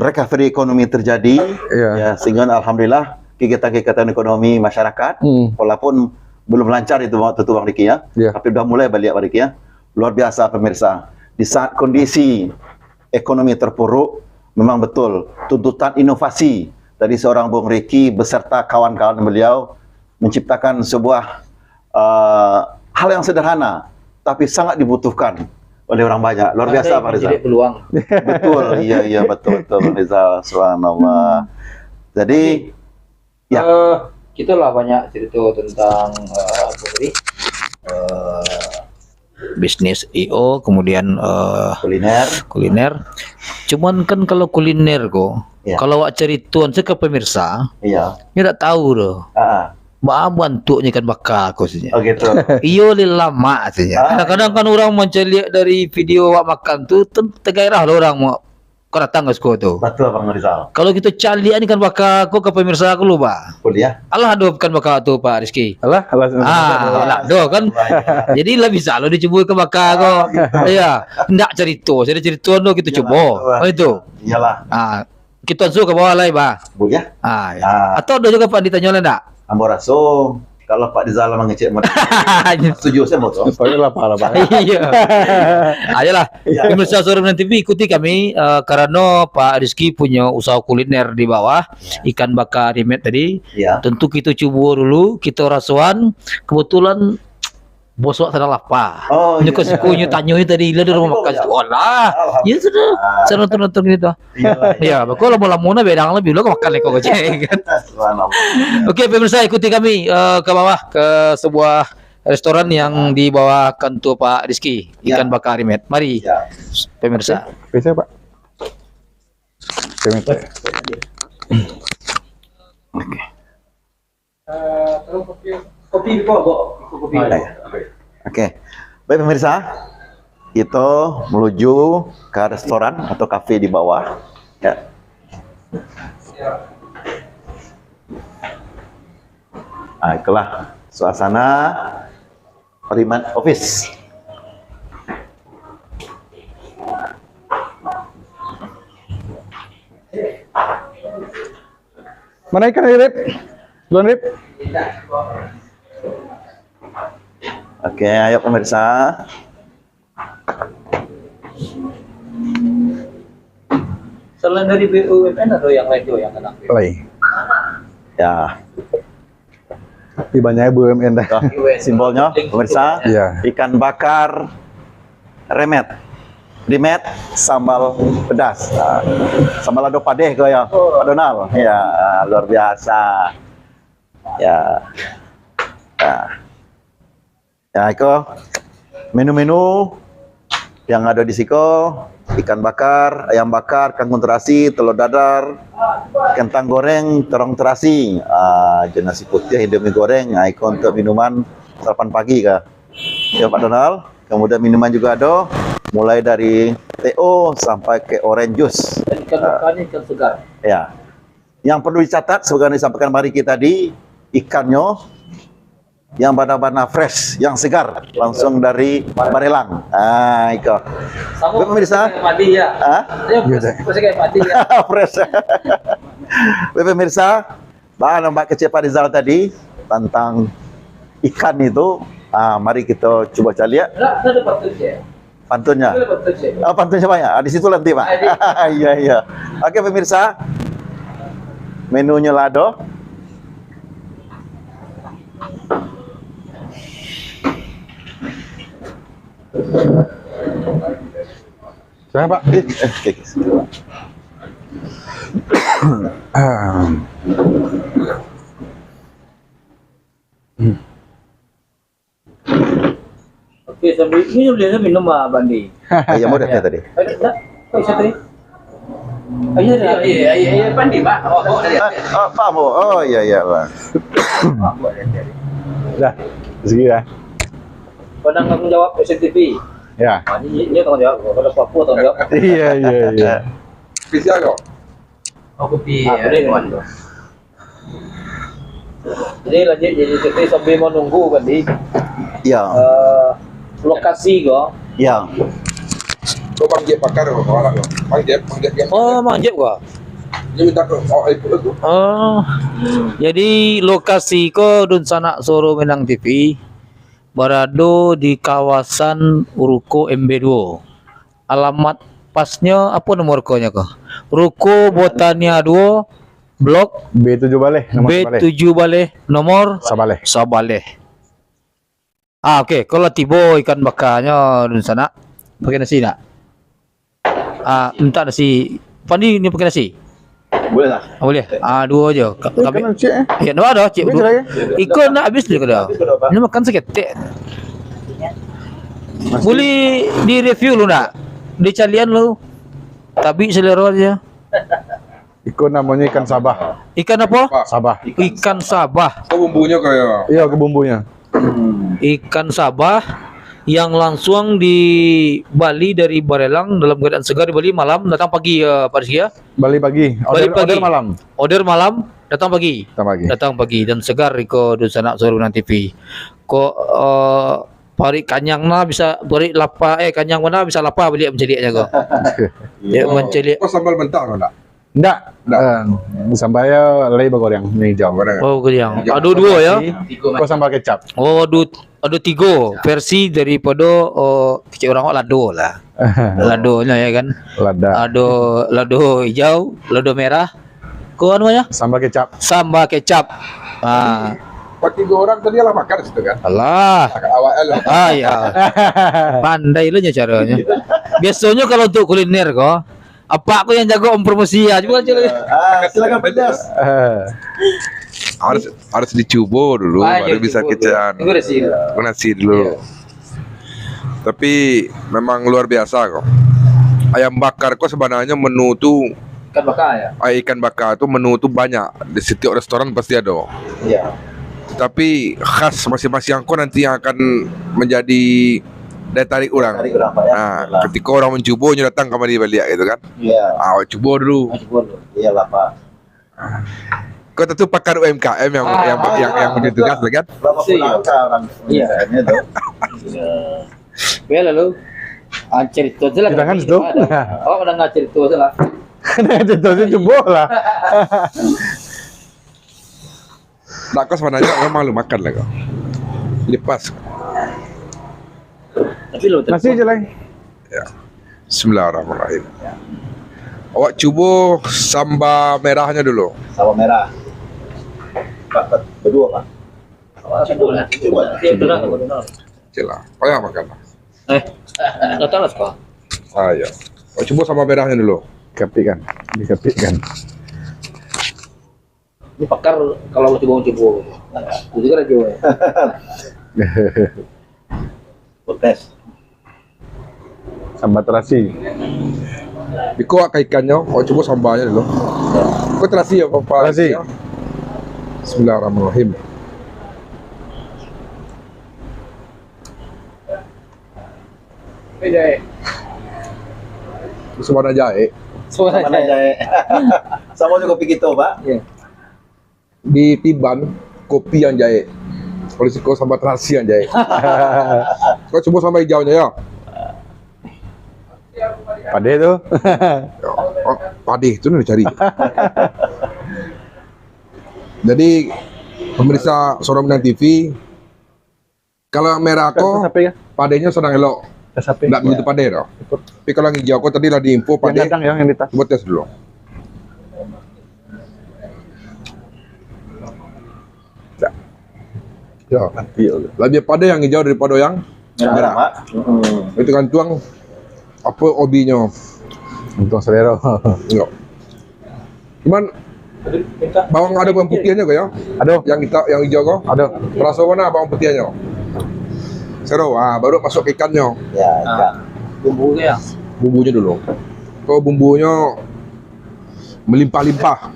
Recovery ekonomi terjadi, iya, ya, sehingga alhamdulillah kegiatan-kegiatan ekonomi masyarakat, hmm, walaupun belum lancar itu waktu itu, Bang Riki, ya, iya, tapi udah mulai balik, Bang Riki, ya. Luar biasa, pemirsa. Di saat kondisi ekonomi terpuruk, memang betul tuntutan inovasi dari seorang Bung Riki beserta kawan-kawan beliau menciptakan sebuah, eh, hal yang sederhana tapi sangat dibutuhkan oleh orang banyak. Luar biasa, Pak Rizal. Ada yang menjadi peluang. Betul, iya, iya, betul, betul, Pak Rizal. Subhanallah. Jadi, ya. Eh, kita lah banyak cerita tentang, eh, apa tadi? Eh, bisnis I O, kemudian, eh, kuliner. Kuliner. Cuman kan kalau kuliner ko, ya, kalau awak caritoan se ka pemirsa, iya, nyo dak tahu doh. Ah, ah. Baa bantuaknyo ikan baka ko, katanya. Oh, gitu. Iyo, lai lamak, katanya. Ah, kadang-kadang, iya, kan urang mancaliak dari video awak makan tu, ten-, tagairah lah urang mau ka datang ka siko tu. Betul, Bang Rizal. Kalau kito caliak ni ikan baka ko ka pemirsa ko lu, Bang. Boleh, ya. Alah ado ikan baka tu, Pak Rizky. Alah, alah. Ah, alah, ado kan. Jadi lah bisa lo dicubo ikan baka ko. Ah, gitu. Iya. Ndak carito, jadi carito tu kito cubo. Iyalah, betul. Oh, itu. Iyalah. Ah, kito langsung ka bawah lai, Bang. Boleh, ya. Ah, ya. Ah. Atau ado juo, Pak, ditanyo lai ndak? Ambo raso, kalau Pak Rizal mangecek model, setuju sajo tu. Soalnyo lapar, Pak. Iya. Ayolah. Iya. Pemirsa Suara Minang T V, ikuti kami, eh, karano Pak Rizky punyo usaha kuliner di bawah, iya, ikan bakar Rimet tadi. Iya. Tentu kito cubo dulu, kito rasoan. Kebetulan bos awak sadang lapar. Oh, iya. Nyo ka siko, nyo tanyo nyo tadi, lah di rumah makan situ. Alah. Alhamdulillah. Ya sudah, saya nonton-nonton gitu. Iyalah, iya. Ya, beko lamo-lamo nah bedang lah, bilo ka makan leko gojek, kan. Subhanallah. Oke, pemirsa, ikuti kami, eh, ke bawah, ke sebuah restoran yang di bawah kantor Pak Rizky, ya, ikan bakar Rimet. Mari, ya, pemirsa. Oke, bisa, Pak? Oke, minta. Oke. Eh, terus kopi, kopi di bawah, Bok. Kopi di bawah. Oke. Baik, pemirsa, kita menuju ke restoran atau kafe di bawah. Ya. Ah, itulah suasana Rimat Office. Mana ikan tadi, Rip? Duluan, Rip. Oke, ayo pemirsa. Selain dari B U M N, ada yang lain juga yang kena? Lain. Ya. Tapi banyak B U M N dah. Tuh, simbolnya, pemirsa, iya, ikan bakar Remet. Rimet, sambal pedas. Ah, sambal lado padeh ko ya, Pak Donald. Ya, luar biasa. Ya. Ya. Ya, iko menu-menu yang ada di siko, ikan bakar, ayam bakar, kangkung terasi, telur dadar, kentang goreng, terong terasi, ah, jo nasi putih, Indomie goreng, ah, iko untuk minuman sarapan pagi ka. Ya, Pak Donald. Kemudian minuman juga ada, mulai dari teh o sampai ke orange juice. Dan ikan bakar ni ikan segar. Ya. Yang perlu dicatat, sebagaimana disampaikan Mariki tadi, ikannyo yang bana-bana fresh, yang segar, langsung dari barelang. Ah, iko. Samo. Baik, pemirsa. Kayak padi, ya. Hah? Iya, fresh, fresh kayak padi, ya. Fresh. Baik, pemirsa, baa nan Kecek Pak Rizal tadi tentang ikan itu, ah, mari kita cuba caliak. Ada, ada patut, ya. Pantunnya. Itu dapat tu, Cik. Ah, pantunnya banyak. Ah, di situ nanti, Pak. Ah, di- Iya, iya. Oke, pemirsa. Menunya lah ado. Silakan, Pak. Eh, eh, oke, oke. Silakan. Hmm. Oke, sambil ini boleh minum, ah, Bandi. Iya, mau dah tadi. Ada, tak? Oh, bisa tadi. Oh, iya, iya, iya, iya, iya, Bandi, Pak. Oh, oh, tadi. Ah, ah, Pak Ambo. Oh, iya, iya, Pak. Dah, segi dah. Kau nak tanggung jawab S N T V. Ya. Ah, ini, ini tanggung jawab. Kalau apa-apa tanggung jawab. Iya, iya, iya. Spesial kau. Aku pi, ah, boleh, Wan. Jadi, lanjut, jadi, jadi sambil menunggu kan, di, ya, eh, lokasi ko. Ya. Ko Bang Jep pakar ko, orang ko. Bang Jep, Bang Jep, Bang Jep. Oh, Bang Jep ko. Dia minta ke, oh, ikut tu. Oh. Jadi, lokasi ko Dunsanak Suaro Minang T V barado di kawasan Ruko M B duo. Alamat pasnyo, apo nomor rukonyo ko? Ruko Botania duo, blok B tujuh Baleh, nomor B tujuh Baleh, nomor Sabaleh. Sabaleh. Ah, oke, kalau tibo ikan bakanyo, Dunsanak, pakai nasi nak? Ah, mintak nasi. Pandi ni pakai nasi? Boleh lah. Ah, boleh. Ah, duo ajo. Ka-, eh, kami, kan, cik, eh? Ya, ndak ado, cik. Boleh dulu. Iko nak habis dulu kada? Habis kada, Pak? Ini makan saketek. Masih. Boleh di-review dulu ndak? Dicalian dulu. Tabik selera aja. Iko namonyo ikan sabah. Ikan apa? Sabah. Ikan sabah. Ko bumbunyo kayak. Iya, ko bumbunyo. Hmm. Ikan sabah yang langsung dibali dari barelang dalam keadaan segar, dibali malam, datang pagi, ya, Pak Rizky, ya? Bali pagi. Bali order, pagi. Order malam. Order malam, datang pagi. Datang pagi. Datang pagi dan segar iko Dunsanak Suaro Minang T V. Kok, eh, paruik kanyang nah bisa, paruik lapa, eh, kanyang mana bisa lapa baliak mancaliaknyo ko. Ya, oh, mancaliak. Ko sambal mentah ko ndak? Ndak. Ndak. Eh, sambal yo lai bagoreng, nan hijau. Bagoreng. Oh, bagoreng. Hijau. Ado duo, ya? Ko sambal kecap. Oh, ado, ado tigo versi daripado, oh, kecek urang awak lado lah. Ladonyo, ya kan? Lada. Ado lado hijau, lado merah. Ko anu nyo? Sambal kecap. Sambal kecap. Ah. Patigo urang tadi lah makan situ kan? Alah. Awak lo. Ah, ya. Pandai lo nyo caronyo. Biasonyo kalau untuk kuliner ko, apak ko yang jago mempromosi ya. Cubo, cubo. Ah, silakan pedas. Eh. Harus, harus dicubo dulu, ah, baru bisa kecaan. Cubo nasi dulu. Nasi dulu. Iya. Tapi memang luar biasa ko. Ayam bakar ko sebenarnyo menu tu, ikan bakar, ya? Ah, ikan bakar tu menu tu banyak. Di setiap restoran pasti ado. Iya. Tapi khas masing-masing ko nanti yang akan menjadi daya tarik urang. Daya tarik urang, Pak, ya. Ah, betul lah. Ketika urang mancubo, nyo datang kamari baliak gitu kan. Iya. Ah, awak cubo dulu. Ah, cubo dulu. Iyalah, Pak. Kau tentu pakar U M K M yang, ah, yang, ah, yang, yang punya tugas lah kan? Lama pulang ke orang U M K M-nya tu. Iya. Iya. Biar lalu, ah, cerita je lah. Jangan situ. Awak udah nggak cerita je lah. Cerita je cubo lah. Nak kau sebenarnya memang lu makan lah kau. Lepas. Tapi lu nasi je lah. Ya. Bismillahirrahmanirrahim. Awak cubo samba merahnyo dulu. Samba merah. Pak, Pak, berdua, Pak. Awak cubo lah. Cubo lah. Cubo lah. Oke lah. Payah makan lah. Eh, datang lah sekarang. Ah, ya. Awak cubo samba merahnyo dulu. Kapik kan? Dikapik kan? Ini pakar kalau mau cubo-cubo. Itu kan aja. Protes. Sambal terasi. Iko ka ikannyo, awak cubo sambalnyo dulu. Iko terasi apa, Pak? Terasi. Bismillahirrahmanirrahim. Sabana jae. Sabana jae. Samo jo kopi kito, Pak. Iya. Di Tiban, kopi yang jahek. Kalau siko sambal terasi yang jahek. Kau cubo sambal hijau nyo, yo. Padeh tu. Oh, padeh tu nak dicari. Jadi, pemirsa Suara Minang T V, kalau yang merah ko, padehnyo sadang elok. Ndak begitu padeh doh. Tapi kalau yang hijau ko tadi lah diinfo padeh. Yang gadang, yang di atas. Cubo tes dulu. Ya. Ya. Labiah padeh yang hijau daripado yang merah. Merah, Pak. Itu gantuang apo hobinyo. Gantuang selero. Yo. Cuman bawang ado bawang putiahnyo ko, yo? Ado. Yang hijau, yang hijau ko? Ado. Raso bana bawang putiahnyo? Sero, ah, baru masuk ke ikannyo. Ya, ikan. Bumbunyo. Bumbunyo dulu. Ko bumbunyo melimpah-limpah.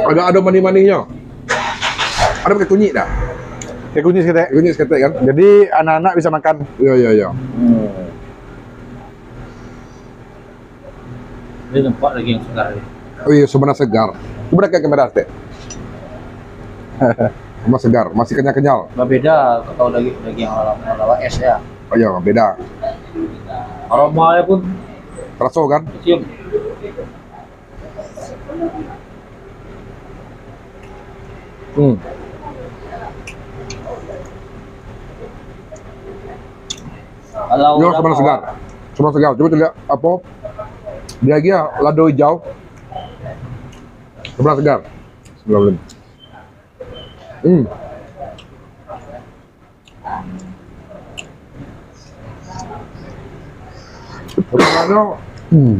Ado, ado manih-manihnyo. Ado pakai kunyik dak? Pakai kunyik saketek. Kunyik saketek kan? Jadi anak-anak bisa makan. Yo, yo, yo. Hmm. Dia nampak daging yang segar ni. Oh iyo, sabana segar. Cubo dakek kamera saketek. Sabana segar, masih kenyal-kenyal. Babeda kalau daging, daging yang lawa, lawa es ya. Oh iyo, beda. Aromanya pun teraso kan? Cium. Hmm. Kalau yo, sabana segar. Sabana segar. Cubo liek apo? Dia lagi ya, lado hijau. Sabana segar. Bismillahirrahmanirrahim. Hmm. Sebenarnya, hmm.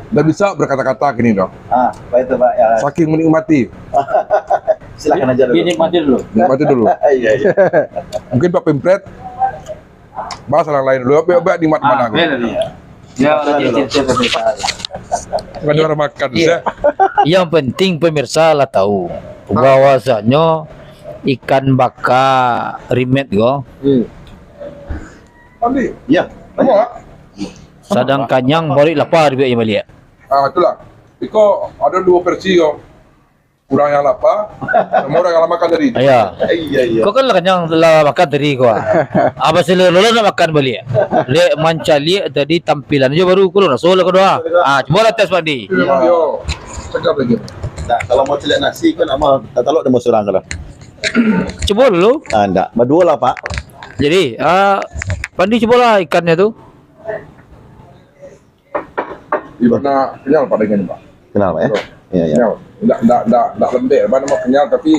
Ndak bisa berkata-kata kini doh. Ah, apa itu, Pak? Ya. Saking menikmati. Silakan aja dulu. Dinikmati dulu. Nikmati dulu. Iya, iya. Mungkin Pak Pimpret bahas hal lain dulu. Biar, biar nikmat. Ah, mana, benar, iya. Ya, lagi cerita pemirsa. Bukan orang makan, iya. Yang penting pemirsa lah tahu bahwasanyo ikan baka rimet ko. Hmm. Mandi. Ya. Apa? Sadang kanyang, baru lapar, dibuek baliak. Ah, itulah. Iko ada dua versi ko. Urang yang lapa, samo urang yang lah makan tadi. Iya. Iya, iya. Kau kan lah kanyang, lah makan tadi kau, ah. Apa selero lo nak makan baliak? Dek mancaliak tadi tampilan aja baru, kau raso lah kau doh. Ah, cubolah tes, Pak Di. Iya, Pak. Yo. Cakap lagi. Nah, kalau mau caliak nasi kan, ama tak talok demo surang kalau. Cubo dulu. Ah, ndak. Baduo lah, Pak. Jadi, ah, Pandi cubolah ikannya tu. Di mana kenyal, Pak, dengan, Pak? Kenyal, Pak, ya? Betul. Iya, iya. Kenyal. Ndak, ndak, ndak, ndak lembek, apa nama, kenyal, tapi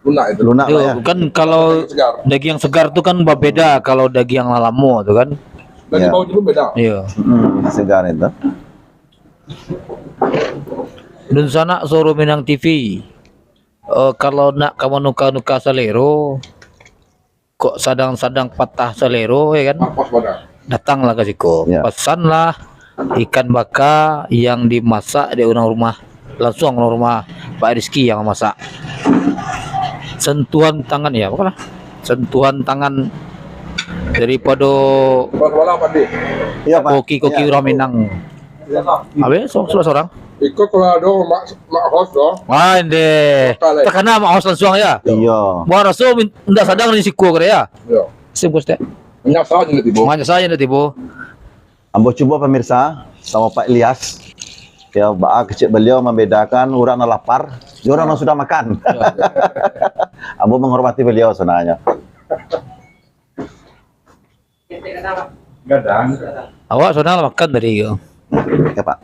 lunak itu. Lunak, Pak, ya? Kan kalau daging segar tu kan babeda kalau daging yang lamo tu kan. Dari bau juga beda. Iya. Hmm, segar itu. Dunsanak Suara Minang T V. Eh, kalau nak ka manuka-nuka salero, kok sadang-sadang patah salero, ya kan? Lapah badan. Datanglah ka siko. Ya. Pasanlah ikan baka yang dimasak dek urang rumah. Langsung urang rumah Pak Rizky yang mamasak. Sentuhan tangan, ya, apalah? Sentuhan tangan daripado koki-koki urang Minang. Abis, so-, so-, sorang. Iko kalau ado mak, mak host tu. Ah, inde. Takana mak host langsung ya. Iyo. Buah raso min-, ndak sadang di siko kira ya. Iyo. Sim kos teh. Manyasa je ndak tibo. Manyasa je ndak tibo. Ambo cubo, pemirsa, samo Pak Ilyas. Ya, baa kecek beliau mambedakan urang nan lapar jo urang nan sudah makan. Iyo. Ambo menghormati beliau sebenarnya. Gadang. Awak sudah lah makan tadi tu. Ya, Pak.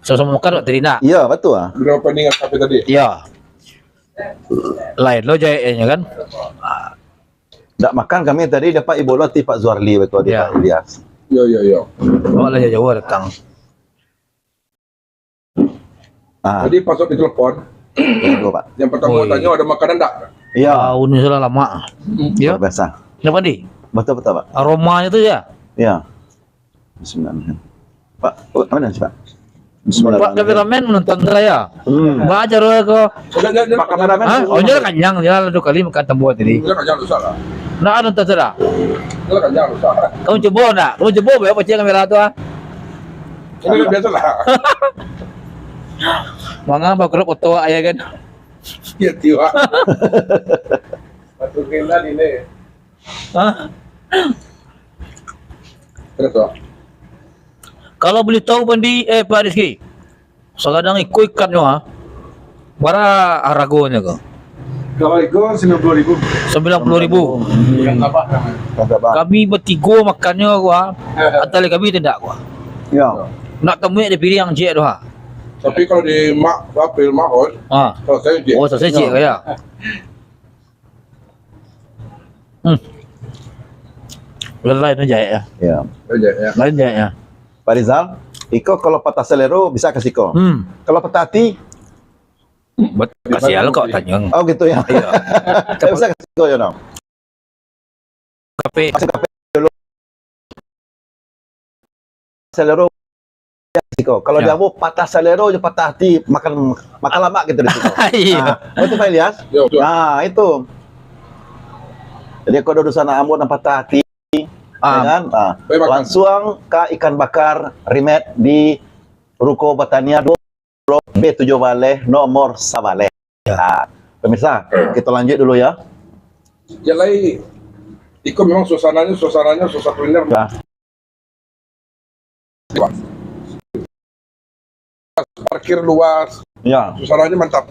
Sama-sama makan, Pak, tadi nak? Iya, betul, ah. Sudah opening kafe tadi? Iya. Lain lo jahitnya kan? Ndak makan kami tadi dapat ibola ti Pak Zuarli betul di Pak Ilyas. Iya, iya, iya. Awak lah jauh-jauh datang. Ah. Jadi, pas waktu ditelepon, yang pertama tanyo, "Ada makanan ndak?" Iya. Tahu ni sudah lama. Hmm. Ya. Luar biasa. Kenapa, Di? Betul, betul, Pak. Aromanya tu ya? Iya. Bismillahirrahmanirrahim. Pak, oh, mana sih, Pak? Pak kameramen menonton saya. Hmm. Baca doa ko. Pak kameramen. Hah? Oh, dia kanyang, dia lah dua kali makan tambua tadi. Dia kanyang dosa lah. Nah, nonton sudah. Dia kanyang dosa. Kamu coba nak? Kamu coba, baik pacik kamera tu, ah. Ini biasa lah. Manga bakrok foto ayah kan? Ya, tiwa. Batu kena di ni. Hah? Terus, Pak. Kalau boleh tahu, Pandi, eh, Pak Rizky, sagadang iko ikannyo, ha? Bara haragonyo ko? Kalau iko sembilan puluh ribu. Sembilan puluh ribu. Yang apa? Yang apa? Kami batigo makannyo ko, ha? Atali kami tu ndak ko. Ya. Nak tamuik di piring ciek tu, ha? Tapi kalau di mak, apa, mak, oh, ha. Kalau saya ciek. Oh, saya ciek, ya. Hmm. Lain aja ya. Ya. Aja ya. Lain aja ya. Pak Rizal, iko kalau patah selero bisa ka siko. Hmm. Kalau patah hati, bet-, kasihan kok tanyang. Oh, gitu ya. Iya. Bisa ka siko ya, no. Kape. Masuk kape dulu. Selero siko. Kalau di ambo patah selero jo patah hati, makan, makan lamak gitu di siko. Iya. Nah, betul Pak Ilyas? Ya, betul. Nah, itu. Jadi kalau dosa nak ambo nan patah hati, ya kan? Nah, langsung ka ikan bakar Rimet di Ruko Batania duo B tujuah baleh, nomor sabaleh. Ya. Nah, pemirsa, kita lanjut dulu ya. Ya lai, iko memang suasananya, suasananya suasana kuliner. Ya. Parkir luas. Ya. Suasananya mantap.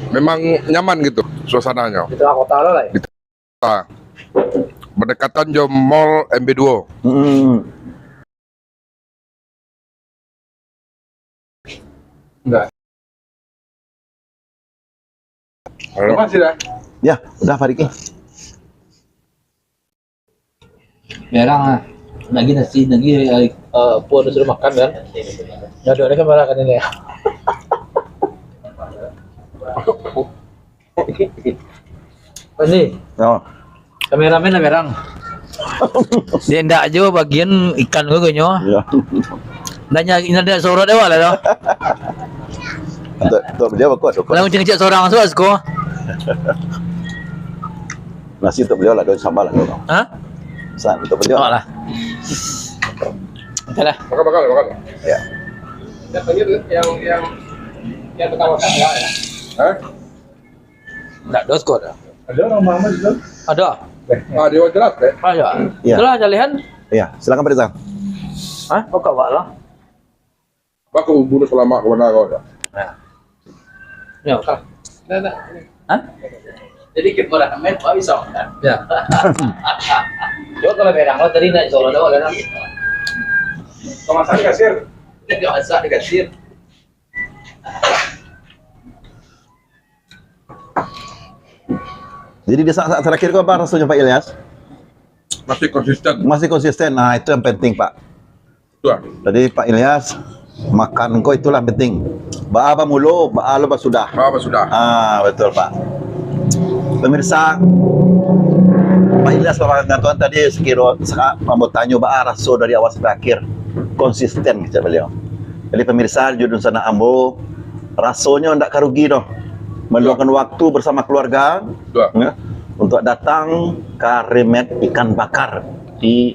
Memang nyaman gitu suasananya. Di tengah kota lah, lai. Di tengah kota. Berdekatan jo mall M B duo. Hmm. Enggak. Halo. Apa sih dah? Ya, udah Pak Riki. Merang ah. Lagi nasi, lagi, eh, eh, puan sudah makan kan? Ya, udah, kan marah kan ini ya. Pandi. Oh. Kameramen lah merang. Dia ndak jo bagian ikan tu kayaknya. Iya. Nanya, nanya sorot awak lah tu. Untuk, untuk beliau bagus, bagus. Lah, ngecek-ngecek sorang tu, Asko. Nasi untuk beliau lah, daun sambal lah, tu. Hah? San, untuk beliau. Awak lah. Entahlah. Makan, makan, makan. Ya. Yang, yang, yang pertama kali ya? Hah? Ndak dos kok dah. Ada orang Muhammad itu? Ada. Ah, dia jelas, eh? Ada. Iya. Itulah jalihan. Iya, silakan Pak Rizal. Hah? Oh, kau buat lah. Bako bunuh selama ke mana kau dah? Ya. Ya, kau. Nah, nah. Hah? Jadi kita main, Pak, bisa makan. Ya. Coba kalau berang, kalau tadi nak solo dah, kan? Kau masak di kasir? Nggak masak di kasir. Jadi di saat-saat terakhir ko, apa rasanya, Pak Ilyas? Masih konsisten. Masih konsisten. Nah, itu yang penting, Pak. Betul. Jadi, Pak Ilyas, makan ko itulah yang penting. Baa bamulo, baa lo basudah. Baa basudah. Ah, betul, Pak. Pemirsa, Pak Ilyas, Bapak Tuan tadi sekiro sa-, ambo tanyo baa raso dari awal sampai akhir. Konsisten, kecek beliau. Jadi, pemirsa, jo dunsanak ambo, rasonyo ndak ka rugi doh. Meluangkan waktu bersama keluarga, betul, ya, untuk datang ka Rimet Ikan Bakar di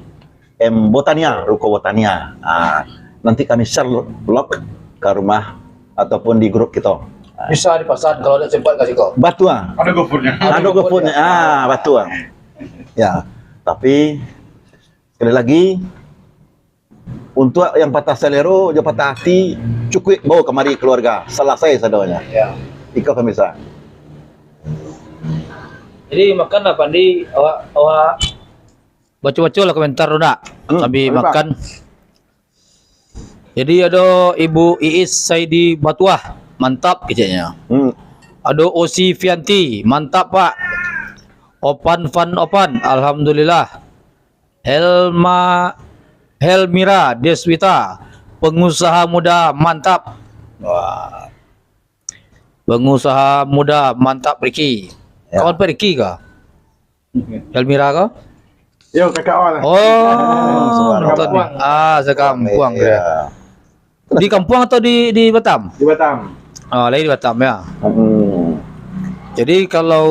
M Botania, Ruko Botania. Ah, nanti kami share vlog ka rumah ataupun di grup kito. Ah. Bisa dipasan kalau ada sempat kasih kau. Batua. Ada GoFood-nya. Ada GoFood-nya. Ah, batua. Ya, tapi sekali lagi, untuk yang patah selero, jo patah hati, cukuik bawa kemari keluarga. Selesai sadonyo. Ya. Iko pemirsa. Jadi, makanlah, Pandi, awak, awak baco-baco lah komentar tu, nak. Hmm, sambil boleh, Pak. Makan. Jadi, ado Ibu Iis Saidi Batuah, mantap keceknya. Hmm. Ado Osi Fianti, mantap, Pak. Opan Fan Opan, alhamdulillah. Helma, Helmira Deswita, pengusaha muda mantap. Wah. Pengusaha muda mantap, Ricky. Ya. Kawan Pak Ricky kah? Helmira kah? Yo, kakak awak lah. Oh, nonton. Sekampuang. Ah, sekampuang, ya. Di kampuang atau di, di Batam? Di Batam. Oh, lahia di Batam, yo. Hmm. Jadi, kalau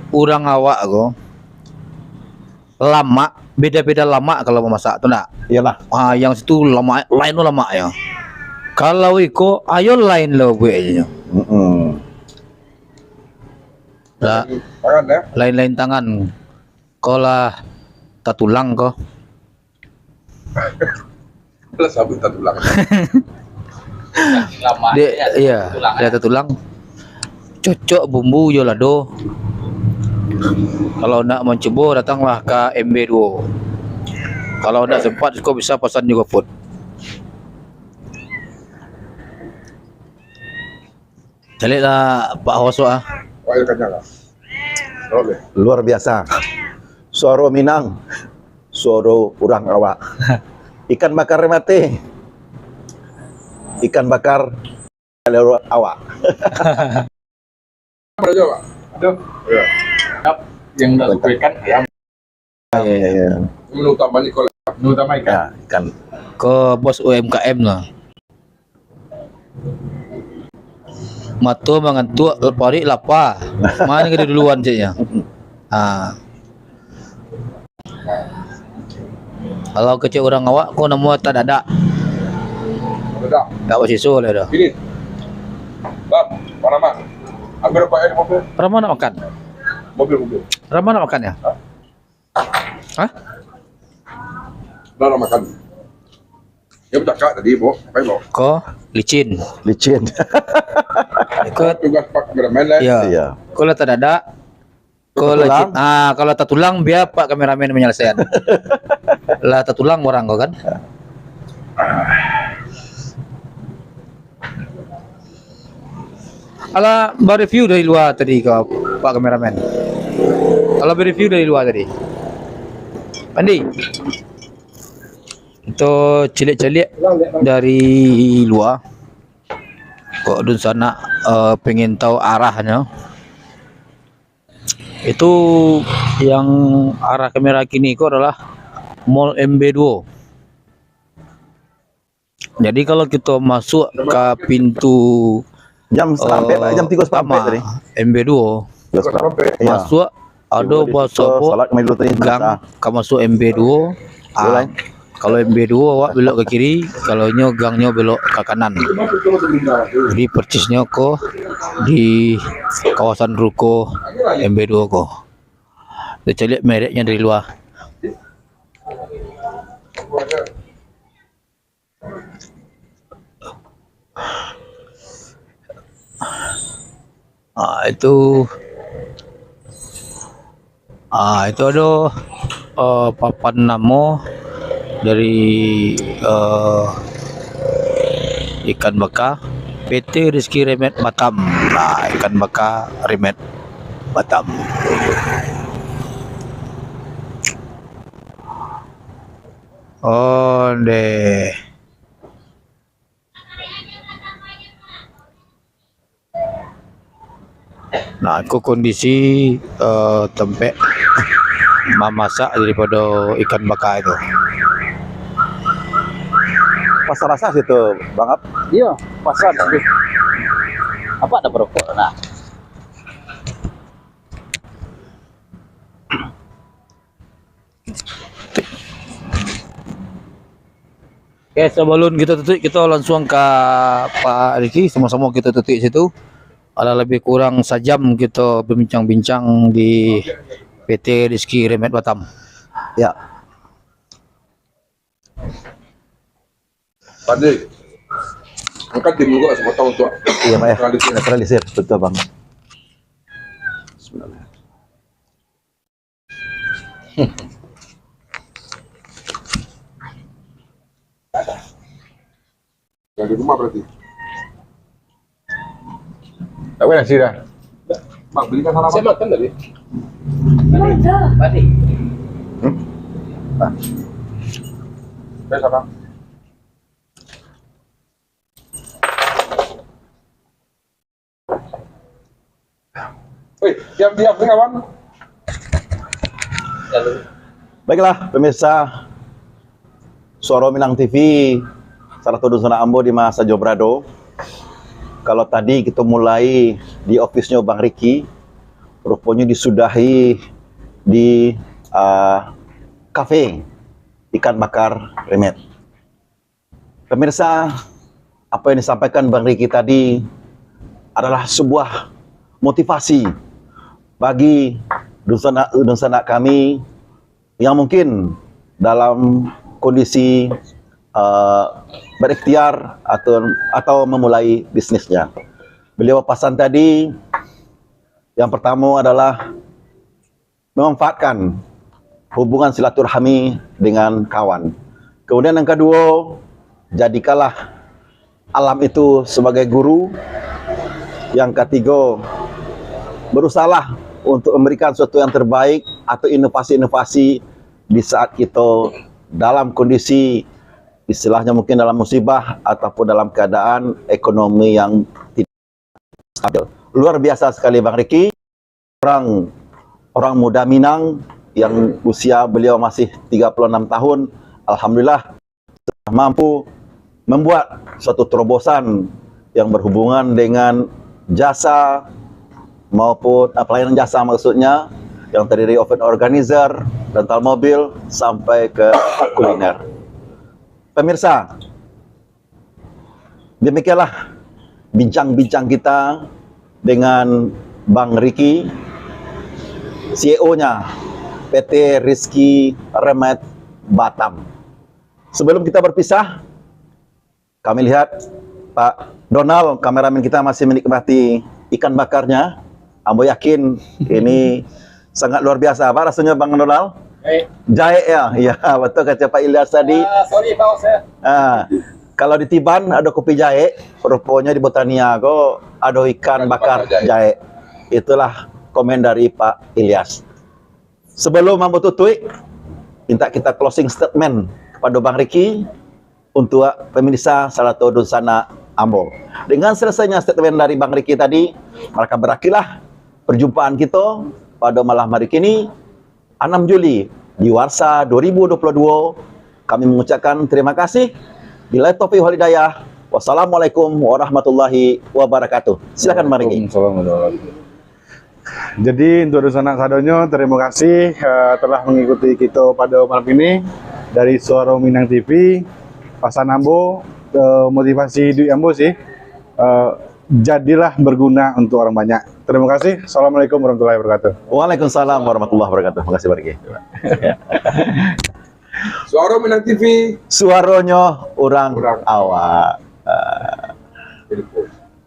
urang awak ko, lamak, beda-beda lamak kalau mamasak tu, ndak? Iyolah. Ah, yang situ lamak, lain tu lamak, yo. Kalau iko, ayo lain lo buek je. Hmm. Lah, tangan, yo? Lain-lain tangan. Ko lah tatulang ko. Lah sabut tatulang. Dia, iya, dia tatulang. Cocok bumbu jo lado. Kalau nak mancubo, datanglah ka M B duo. Kalau nak sempat, ko bisa pasan di GoFood. Caliaklah, Pak Hoso, ah. Wah, iyo kanyang, ah. Luar biasa. Suaro Minang, suaro urang awak. Ikan bakar mati. Ikan bakar awak. Apa aja, Pak? Aduh. Iya. Siap. Yang tak suka ikan, ayam. Iya, iya, iya. Menu utama ni kalau menu utama ikan. Ya, ikan. Ko bos U M K M lah. Mato mangantuak, paruik lapa. Mano ka diduluan ceknyo? Ha. Kalau kecek urang awak, ko namo tadadak. Tadadak. Tak basiso lah dah. Ini. Bang, Rama. Ambil rokok di mobil. Rama nak makan? Mobil, mobil. Rama nak makan ya? Hah? Hah? Dah lah makan. Dia bercakap tadi, Bo. Apa, Bo? Ko licin. Licin. Ko tugas pak bermain lah. Iya. Iya. Ko lah tadadak. Ko lah tatulang. Licin. Ah, kalau tatulang, biar pak kameramen menyelesaikan. Lah tatulang urang ko kan. Alah, bareview dari lua tadi ka pak kameramen. Alah, bareview dari lua tadi. Pandi. Kito caliak-caliak dari lua. Kok dunsanak, eh, pengen tahu arahnyo. Itu yang arah kamera kini ko adalah Mall M B duo. Jadi, kalau kito masuak ka pintu, jam satangah ampek, Pak, eh, jam tigo satangah ampek tadi. M B duo, tigo satangah ampek. Iya. Masuak, ado baso apo, salat kami dulu tadi, gang, ka masuak M B duo. Ah, kalau M B duo, awak belok ka kiri, kalau nyo, gangnyo belok ka kanan. Jadi, persisnyo ko di kawasan ruko M B duo ko. Kita caliak mereknyo dari lua. Ah, itu, ah, itu ado, eh, papan namo dari, eh, ikan baka, P T Rizky Remet Batam. Nah, ikan baka Remet Batam. Ondeh. Nah, iko kondisi, eh, tampek mamasak daripado ikan baka itu. Pasar rasa situ, Bang Ap? Iyo, pasar situ. Apa ada perokok? Nah. Oke, sabalun kito tutuik, kito lansuang ka Pak Rizky, samo-samo kito tutuik situ. Alah, labiah kurang sajam kito bambincang-bincang di P T Rizky Remet Batam. Ya. Pandi. Angkat di muka sepotong tu. Iya, Pak, ya. Netralisir. Netralisir, betul, Bang. Bismillah. Dari rumah berarti. Tak boleh nasi dah. Bang, belikan sarapan. Saya makan tadi. Tadi. Hmm? Ah. Saya sana. Woi, diam-diam ni, kawan. Baiklah, pemirsa Suaro Minang T V, Sarato dunsanak ambo di ma sajo barado. Kalau tadi kito mulai di ofisnyo Bang Riki, ruponyo disudahi di, ah, kafe ikan bakar Remet. Pemirsa, apa yang disampaikan Bang Riki tadi adalah sebuah motivasi bagi dunsanak-dunsanak kami yang mungkin dalam kondisi, eh, berikhtiar atau, atau memulai bisnisnya. Beliau pasan tadi, yang pertama adalah memanfaatkan hubungan silaturahmi dengan kawan. Kemudian yang kedua, jadikanlah alam itu sebagai guru. Yang ketiga, berusahalah untuk memberikan sesuatu yang terbaik atau inovasi-inovasi di saat kita dalam kondisi, istilahnya mungkin dalam musibah ataupun dalam keadaan ekonomi yang tidak stabil. Luar biasa sekali Bang Riki, orang, orang muda Minang yang usia beliau masih tiga puluh enam tahun, alhamdulillah, sudah mampu membuat suatu terobosan yang berhubungan dengan jasa maupun, eh, pelayanan jasa, maksudnya, yang terdiri event organizer, rental mobil, sampai ke kuliner. Pemirsa, demikianlah bincang-bincang kita dengan Bang Riki, C E O-nya P T Rizky Remet Batam. Sebelum kita berpisah, kami lihat Pak Donald, kameramen kita, masih menikmati ikan bakarnya. Ambo yakin ini sangat luar biasa. Apa rasanya, Bang Donald? Jaek. Jaek, ya? Ya, betul kata Pak Ilyas tadi. Ah, sorry, Pak, ya. Ah, kalau di Tiban ada kopi jaek, rupanya di Botania ko ada ikan bakar jaek. Itulah komen dari Pak Ilyas. Sebelum ambo tutup, minta kita closing statement kepada Bang Riki untuk pemirsa sarato dunsanak ambo. Dengan selesainya statement dari Bang Riki tadi, maka berakhirlah perjumpaan kita pada malam hari kini, anam Juli di Warsa dua ribu dua puluh dua. Kami mengucapkan terima kasih. Billahi taufiq wal hidayah. Wassalamualaikum warahmatullahi wabarakatuh. Silakan, Bang Riki. Waalaikumsalam warahmatullahi wabarakatuh. Jadi, untuk dunsanak sadonyo, terima kasih, eh, telah mengikuti kita pada malam ini dari Suaro Minang T V. Pasan ambo, eh, motivasi hidup ambo sih, eh, jadilah berguna untuk orang banyak. Terima kasih. Assalamualaikum warahmatullahi wabarakatuh. Waalaikumsalam warahmatullahi wabarakatuh. Terima kasih, Bang Riki. Suaro Minang T V. Suaronyo urang awak. Ah.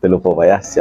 Terlupa, Pak, ya.